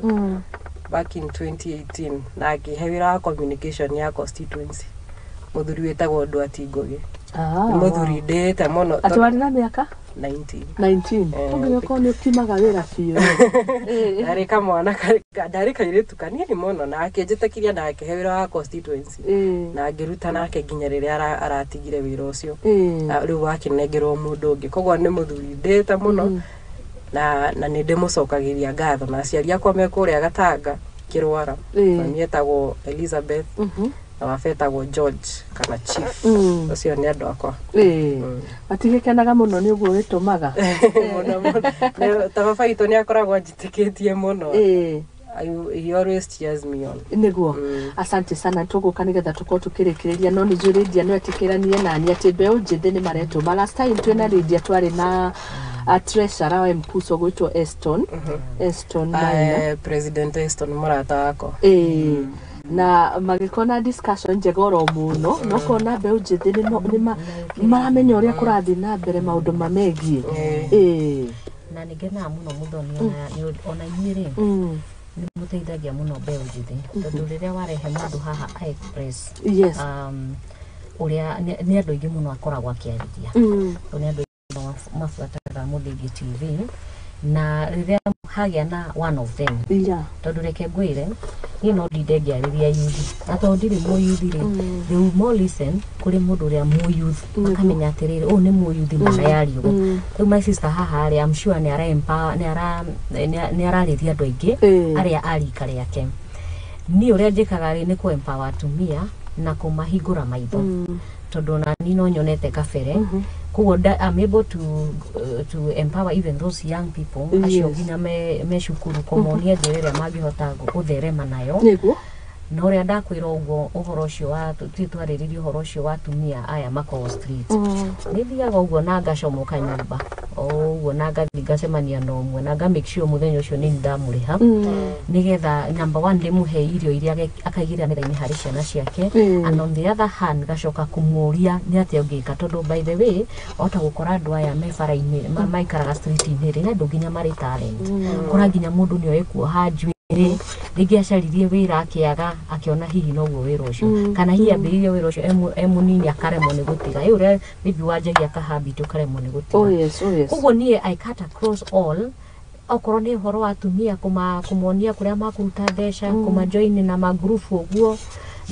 back in 2018 na akĩhe wĩra wa communication ya constituency, mũthuri wĩtagwo Ndwati Ngũgĩ. Ah, nĩ mũthuri ndĩĩte mũno. Atĩ warĩ na mĩaka 19. 19? Eh. Ũngĩgĩkorwo nĩ ũkimaga wĩra biũ. Ndarĩ kamwana ndarĩ kairĩtu kanini mũno na akĩnjĩtĩkiria na akĩhe wĩra wa constituency na ngĩruta nake nginya rĩrĩa aratigire wĩra ũcio. Na rĩu wakĩnengerwo mũndũ ũngĩ. Koguo nĩ mũthuri ndĩĩte mũno na nĩ ndĩmũcokagĩria ngatho, na aciari akwa me kũrĩa Gatanga Kĩrwara. Mami etagwo Elizabeth na baba etagwo George kana Chief. Ũcio nĩ andũ akwa. Matigĩkenaga mũno nĩ ũguo wĩtũmaga. Mũno mũno. Ta baba witũ nĩ akoragwo anjĩtĩkĩtie mũno. He always cheers me on. Nĩguo. Asante sana, tũgũka nĩgetha tũkorwo tũkĩrĩkĩrĩria, no nĩ njũĩ Lydia no etĩkĩranie nani atĩ mbeũ njĩthĩ nĩ maretũma. Last time twĩna Lydia twarĩ na a treasurer wa MKUSO gwĩtwo Eston Maina. President Eston mũrata wakwa. Ĩĩ. Na magĩkorwo discussion njega oro mũno, na ũkona mbeũ njĩthĩ nĩ maramenya ũrĩa kũrathiĩ na mbere maũndũ mamegiĩ. Ĩĩ. Na nĩ ngenaga mũno mũthoni ona inyuĩ rĩ, nĩ mũteithagia mũno mbeũ njĩthĩ, tondũ rĩrĩa warehe mũndũ haha a express ũrĩa nĩ andũ aingĩ mũno akoragwo akĩarĩria. Tondũ nĩ andũ aingĩ mũno mabuataga Mũthingi TV, na rĩrĩa hagĩa na one of them, tondũ reke ngwĩre, niĩ no ndinde ngĩarĩria youth, na tondũ ndirĩ mũyuthi rĩ, they will more listen kũrĩ mũndũ ũrĩa mũyuthi, makamenya atĩrĩrĩ, ũyũ nĩ mũyuthi mwana yario. Rĩu my sister haha rĩ, I'm sure nĩ ara empower, nĩ ararĩria andũ aingĩ arĩa a rika rĩake. Niĩ ũrĩa njĩkaga rĩ, nĩ kũ empower atumia na kũmahingũra maitho, tondũ ona niĩ no nyonete kabere. Koguo I'm able to empower even those young people acio nginya me cukuru, kũmonia njĩra ĩrĩa mangĩhota gũtherema nayo. Na ũrĩa ndakwĩra ũguo, ũhoro ũcio wa tũthiĩ twarĩrĩria ũhoro ũcio wa atumia aya makoragwo street, nĩ thiaga ũguo na ngacomoka nyũmba o ũguo, na ngathiĩ ngacemania na ũmwe, na nga make sure mũthenya ũcio nĩ ndamũrĩha, nĩgetha number one ndĩmũhe irio iria akaigĩrĩra metha-inĩ harĩ ciana ciake, and on the other hand ngacoka kũmũria nĩ atĩa ũngĩka, tondũ by the way, ota gũkora andũ aya me bara-inĩ, maikaraga street-inĩ rĩ, nĩ andũ nginya marĩ talent. Kora nginya mũndũ nĩ oĩ kuoha njuĩrĩ, rĩngĩ acaririe wĩra akĩaga, akĩona hihi noguo wĩra ũcio, kana hihi ambĩrĩrie wĩra ũcio e mũnini akaremwo nĩ gũtiga. Ĩ ũrĩa maybe wanjagia kahabit ũkaremwo nĩ gũtiga. Oh yes, oh yes. Koguo niĩ I cut across all, okorwo nĩ ũhoro wa atumia kũmonia kũrĩa makũruta mbeca, kũmajoin na mangurubu ũguo,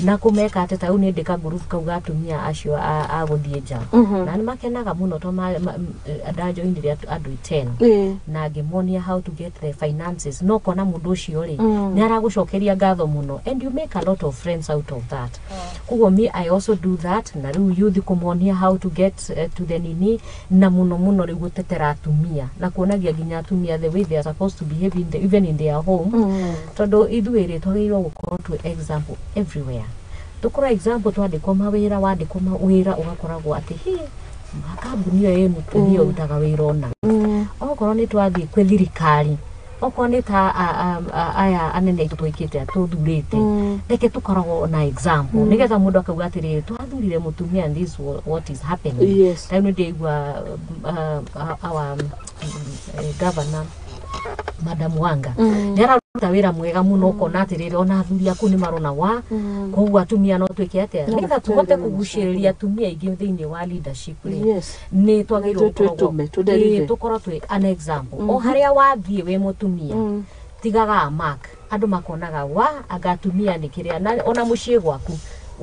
na kũmeka atĩ ta rĩu nĩ ndĩ kangurubu kau ga atumia acio a gũthiĩ nja, na nĩ makenaga mũno to ndajoinire andũ 10 na ngĩmonia how to get the finances, no kona mũndũ ũcio rĩ, nĩ aragũcokeria ngatho mũno, and you make a lot of friends out of that. Koguo me, I also do that. Na rĩu youth kũmonia how to get to the nini, na mũno mũno rĩu gũtetera atumia na kuonagia nginya atumia the way they are supposed to behave even in their home, tondũ ithuĩ rĩ, twagĩrĩirwo gũkorwo twĩ example everywhere. Tũkorwo example twandĩkwo mawĩra, wandĩkwo wĩra ũgakoragwo atĩ hi kambuni ĩyo ĩ mũtumia ũrutaga wĩra ona. Okorwo nĩ twathiĩ kwĩ thirikari, okorwo nĩ ta aya anene aitũ twĩkĩte tũthurĩte, reke tũkoragwo na example, nĩgetha mũndũ akauga atĩrĩrĩ, twathurire mũtumia and this what is happening. Ta rĩu nĩ ndĩigua our governor, Madam Wanga, nĩ araruta wĩra mwega mũno, ũkona atĩrĩrĩ, ona athuri aku nĩ marona wa koguo atumia no twĩke atĩa nĩgetha tũhote kũgucĩrĩria atumia aingĩ thĩinĩ wa leadership rĩ, nĩ twagĩrĩirwo Twĩtũme, tũdeliver. Ĩĩ, tũkorwo twĩ an example o harĩa wathiĩ wĩ mũtumia, tigaga a mark, andũ makonaga wa anga atumia nĩ kĩrĩa, na ona mũciĩ gwaku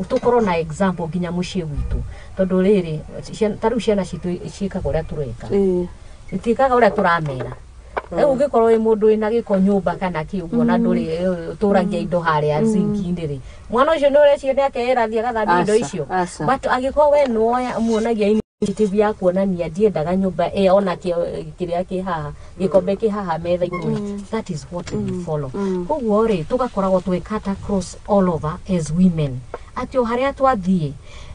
tũkorwo na example nginya mũciĩ gwitũ, tondũ rĩrĩ, ta rĩu ciana citũ ciĩkaga ũrĩa tũreka, citiĩkaga ũrĩa tũramera. Rĩu ũngĩkorwo wĩ mũndũ wĩna gĩko nyũmba kana kĩ ũguo, na ndũrĩ ũtũragia indo harĩa zinki-inĩ rĩ, mwana ũcio nĩ ũreciria nĩ akeera thiĩ agathambia indo Aca, icio? aca. But angĩkorwo we nĩwoya muonagia initiative ya kuonania ndiendaga nyũmba ĩyo ona kĩrĩa kĩ haha, gĩkombe kĩ haha metha igũrũ rĩ, that is what we follow. Koguo rĩ, tũgakoragwo twĩ cut across all over as women, atĩ o harĩa twathiĩ.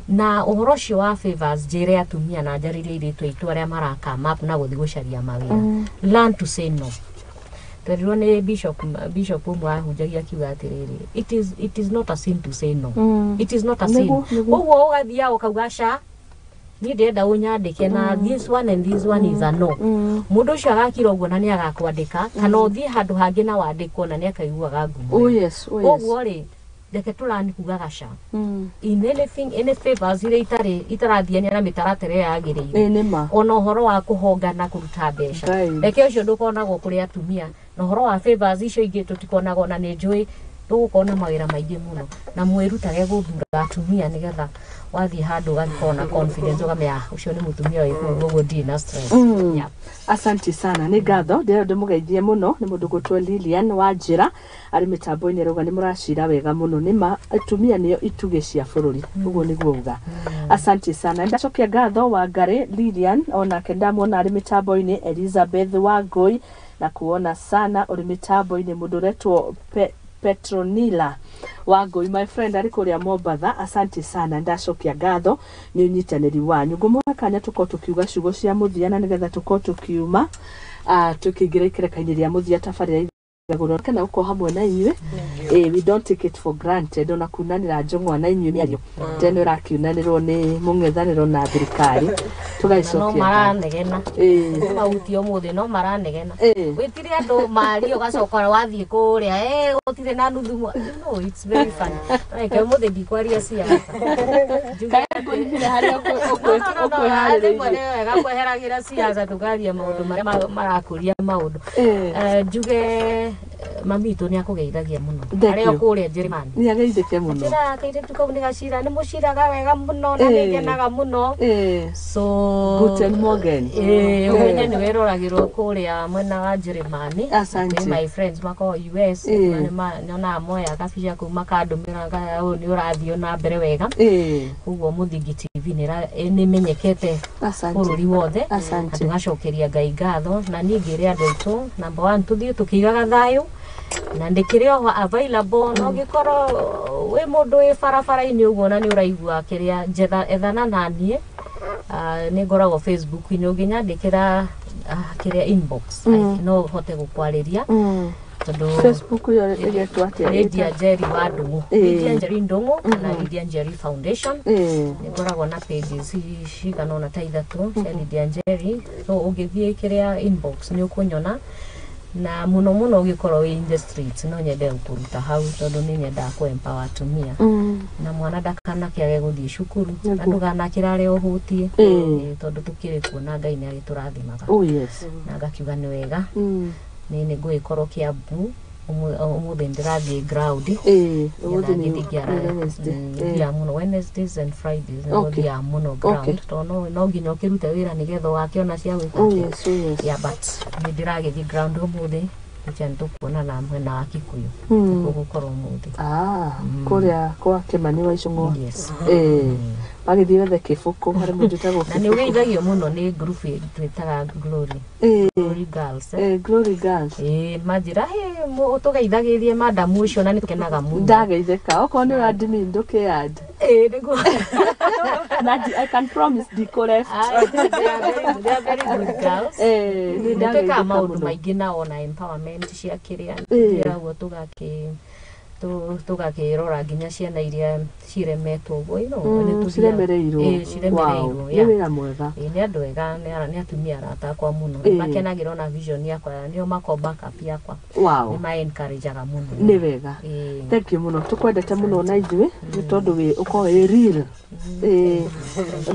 Na ũhoro ũcio wa favors, njĩre atumia na njarĩrie airĩtu aitũ arĩa marakama up na gũthiĩ gũcaria mawĩra, learn to say no. Twerirwo nĩ bishop ũmwe ahunjagia akiuga atĩrĩrĩ, it is not a sin to say no. It is not a sin. Nĩguo. Koguo ũgathiaga ũkauga, ca, niĩ ndĩrenda ũnyandĩke na this one and this one is a no. Mũndũ ũcio agakira ũguo na nĩ agakwandĩka, kana ũthiĩ handũ hangĩ na wandĩkwo na nĩ akaiguaga ngumo. Oh yes, oh yes. Koguo rĩ, reke tũrani kugaga ca in anything, any favors iria itarĩ itarathiania na mĩtaratara ĩrĩa yagĩrĩire. Ĩĩ, nĩ ma. Ona ũhoro wa kũhongana kũruta mbeca, reke ũcio ndũkonagwo kũrĩ atumia, na ũhoro wa favors icio ingĩ tũtikonagwo, na nĩ njũĩ tũgũkorwo na mawĩra maingĩ mũno. Na mwĩrutage gũthura atumia, nĩgetha wathiĩ handũ ũgakorwo na confidence, ũkamenya, "Ah, ũcio nĩ mũtumia wĩ kũu, ũguo ndirĩ na stress." Yeah. Asante sana, nĩ ngatho. Ndĩrenda ndĩmũgeithie mũno, nĩ mũndũ gwĩtwo Lilian wa njĩra arĩ mĩtambo-inĩ, arauga nĩ mũracira wega mũno. Nĩ ma, atumia nĩo itugĩ cia bũrũri, ũguo nĩguo uga. Asante sana, ndacokia ngatho. Wa Ngarĩ Lilian onake ndamuona arĩ mĩtambo-inĩ. Elizabeth Wangũi, na kuona sana ũrĩ mĩtambo-inĩ. Mũndũ ũretwo Petronila Wangũi, my friend, arĩ kũrĩa Mombatha, asante sana, ndacokia ngatho nĩ ũnyitanĩri wanyu. Ngũmũhe kanya tũkorwo tũkiuga ciugo cia mũthia, na nĩgetha tũkorwo tũkiuma, tũkĩingĩra ikereka-inĩ rĩa mũthia tabarĩra. Gagũrwo kena gũkorwo hamwe na inyuĩ. We don't take it for granted ona kunanĩra njũng'wa na inyuĩ mĩario teno ĩrakiunanĩrwo nĩ mũng'ethanĩro na thirikari Na no tũgaicokia ngatho. maranegena. Mahuti ũmũthĩ no maranegena. Wĩtire andũ mario ũgacoka wathiĩ kũrĩa gũtirĩ na nuthu no it's very funny. Reke ũmũthĩ ndikwaria ciaca. Njuge Kaĩ ngũithire harĩa No, no, no, no, rĩmwe ũkwĩharĩrĩirie. nĩ wega kweheragĩra ciaca tũkaria maũndũ marĩa marakũria maũndũ. Njuge mami witũ nĩ akũgeithagia mũno Thank arĩ o you. kũrĩa Njĩrĩmani. Nĩ ageithĩke mũno. Njĩra kairĩtu kau nĩ gacira nĩ mũciraga wega mũno na nĩ ngenaga mũno. So Guten Morgen. Ũmenye nĩ wĩroragĩrwo kũrĩa mwena wa Njĩrĩmani. Asante. Kwĩ my friends makoragwo US na nyonaga moya kabica kau makandũmĩra ũyũ nĩ ũrathiĩ na mbere wega. Koguo Mũthingi TV nĩ ĩmenyekete Asante. bũrũri wothe. Asante. Na tũgacokeria Ngai ngatho na niĩ ngĩre andũ aitũ number one tũthiĩ tũkĩigaga thayũ na ndĩkĩrĩ oho available no ũngĩkorwo wĩ mũndũ wĩ barabara-inĩ ũguo na nĩ ũraigua kĩrĩa njetha ethana na niĩ. Nĩ ngoragwo Facebook-inĩ ũngĩnyandĩkĩra kĩrĩa inbox no hote gũkwarĩria tondũ Facebook ĩyo ĩgetwo atĩa? Lydia Njeri wa Ndung'u, Lydia Njeri Ndung'u kana Lydia Njeri Foundation. Nĩ ngoragwo na pages cigana ũna ta ithatũ cia Lydia Njeri, so ũngĩthiĩ kĩrĩa inbox nĩ ũkũnyona na mũno mũno ũngĩkorwo wĩ in the streets no nyende gũkũruta hau tondũ nĩ nyendaga kũ empower atumia na mwana ndakanakĩage gũthiĩ cukuru na ndũganakĩrare ũhũtie. Tondũ tũkĩrĩ kuo na Ngai nĩ agĩtũrathimaga Oh yes. na ngakiuga nĩ wega. Nĩ ngũgĩkorwo Kĩambu ũmũthĩ ndĩrathiĩ ground. Ũmũthĩ nĩ Wednesday. Thiaga mũno Wednesdays and Fridays nĩguo thiaga mũno ground tondũ no nginya ũkĩrute wĩra nĩgetha ũgakĩona cia gwĩka Oh atĩa. yes, oh yes. Yeah, but nĩ ndĩragĩthiĩ ground ũmũthĩ nĩkĩo nĩtũkuonana mwena wa Kikuyu nĩkuo gũkorwo ũmũthĩ. Ah, kũrĩa kwa Kĩmani wa Icũng'wa. Yes. Wagĩthiĩ wethe kĩbũkũ harĩ mũndũ wĩtagwo Na nĩ ũgeithagio mũno nĩ group twĩtaga Glory Glory Girls. Glory Girls. Manjĩra tũgeithagĩrie madamu ũcio na nĩ tũkenaga mũno. Ndageithĩka okorwo nĩ ũradmin ndũkĩyand. Nĩguo. Na I can promise ndikũ left. They are very good girls. Nĩ nĩ twĩkaga ndageithĩka maũndũ mũno. maingĩ nao na empowerment cia kĩrĩa ũguo tũgakĩrora nginya ciana iria ciremetwo ũguo nĩ tũthiaga- Ciremereirwo. Ciremereirwo. Wow, nĩ wĩra mwega. Nĩ andũ ega nĩ atumia arata akwa mũno. Makenagĩra ona vision yakwa nĩo makoragwo backup yakwa. Nĩ ma encourageaga mũno. Nĩ wega. Thank you mũno tũkwendete mũno na ithuĩ nĩ tondũ wĩ ũkorwo wĩ real.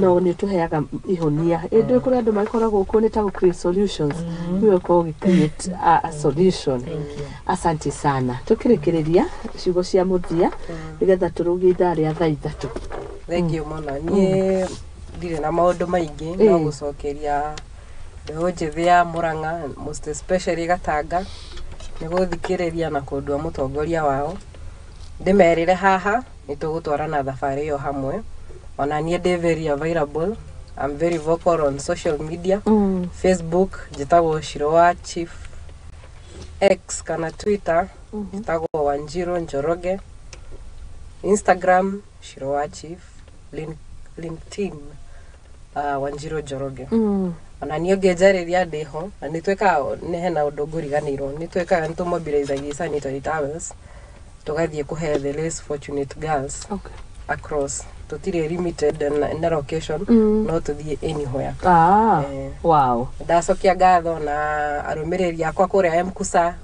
No nĩ ũtũheaga ihonia ĩndĩ kũrĩ andũ magĩkoragwo kuo nĩ ta gũ create solutions nĩwe ũkorwo ũgĩ create a solution. Thank you. Asante sana. Tũkĩrĩkĩrĩria ciugo cia mũthia nĩgetha tũrũgie ithaa rĩa thaa 3. Thank you mũno. Niĩ ndirĩ na maũndũ maingĩ no gũcokeria mbeũ njĩthĩ ya Mũrang'a most especially Gatanga nĩ gũthikĩrĩria na kũndua mũtongoria wao ndĩmerĩre haha nĩ tũgũtwarana thabarĩ ĩyo hamwe. Ona niĩ ndĩ very available. I'm very vocal on social media. Facebook njĩtagwo Shiro wa Chief, X kana Twitter njĩtagwo Wanjiru Njoroge, Instagram Shiro wa Chief, LinkedIn Wanjiru Njoroge. Ona niĩ ũngĩnjarĩria ndĩho na nĩ twĩkaga nĩ hena ũndũ ngũriganĩirwo nĩ twĩkaga nĩ tũmobilizagia sanitary towels tũgathiĩ kũhe the less fortunate girls across. Tũtirĩ limited na location no tũthiĩ anywhere. Ndacokia ngatho na arũmĩrĩri akwa kũrĩa Mkusa,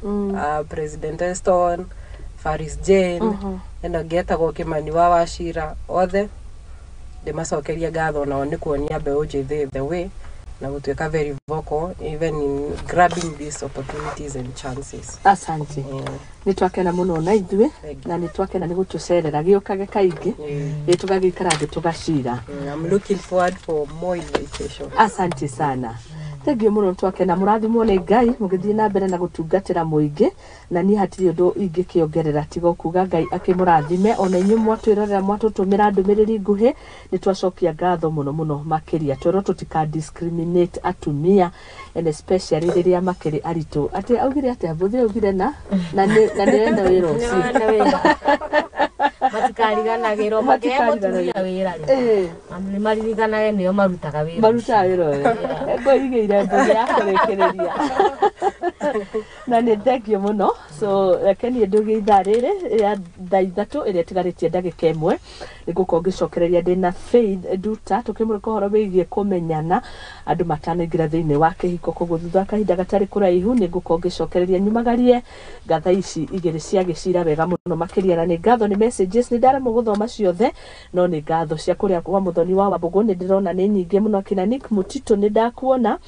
President Eston, Faris Jane, ĩno ĩngĩ etagwo Kĩmani wa Wachira, othe ndĩmacokerie ngatho nao nĩ kuonia mbeũ njĩthĩ the way na gũtuĩka very vocal even in grabbing these opportunities and chances. Asante. Nĩ twakena mũno na ithuĩ Thank you. na nĩ twakena nĩ gũtũcerera gĩũkage kaingĩ tũgagĩikara thĩ tũgacira. I'm looking forward for more invitations. Asante sana. Thengiũ mũno twakena mũrathimwo nĩ Ngai mũgĩthiĩ na mbere na gũtungatĩra mũingĩ na niĩ hatirĩ ũndũ ingĩkĩongerera tiga kuga Ngai akĩmũrathime ona inyuĩ mwatwĩrorera mwatũtũmĩra ndũmĩrĩri nguhĩ nĩ twacokia ngatho mũno mũno makĩria twerwo tũtika discriminate atumia and especially rĩrĩa makĩrĩ aritũ atĩ augire atĩa mbũthĩ augire na nĩ ene wĩra ũcio. Matikariganagĩrwo makĩhe mũtumia wĩra rĩ nĩ maririkanage nĩo marutaga wĩra. Marutaga wĩra ũyũ ngũigĩire mbũthĩ ya kũrĩkĩrĩria. Na nĩ thengio mũno. So reke niĩ ndũgie ithaa rĩrĩ rĩa thaa 3 ĩrĩa ĩtigarĩtie ndagĩka 1, nĩ ngũkorwo ngĩcokereria ndĩna Faith Nduta tũkĩmũrĩka ũhoro wĩgiĩ kũmenyana andũ matanaingĩra thĩinĩ wa kĩhiko. Koguo thutha wa kahinda gatarĩ kũraihu nĩ ngũkorwo ngĩcokereria nyumagarie ngatha ici igĩrĩ cia gĩcira wega mũno makĩria. Na nĩ ngatho nĩ messages, nĩ ndaremwo gũthoma ciothe, no nĩ ngatho cia kũrĩa kwa Mũthoni wa Wambũgũ nĩ ndĩrona nĩ nyingĩ mũno. Akina Nick Mũtitũ nĩ ndakuona,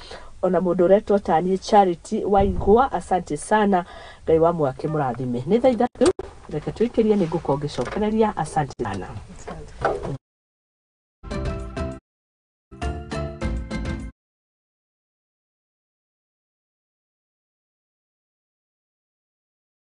ona mũndũ ũretwo taniĩ Charity Waigua, asante sana, Ngai wa mwake mũrathime. Nĩ thaa 3, reke twĩkĩrie, nĩ ngũkorwo ngĩcokereria. Asante sana. Asante.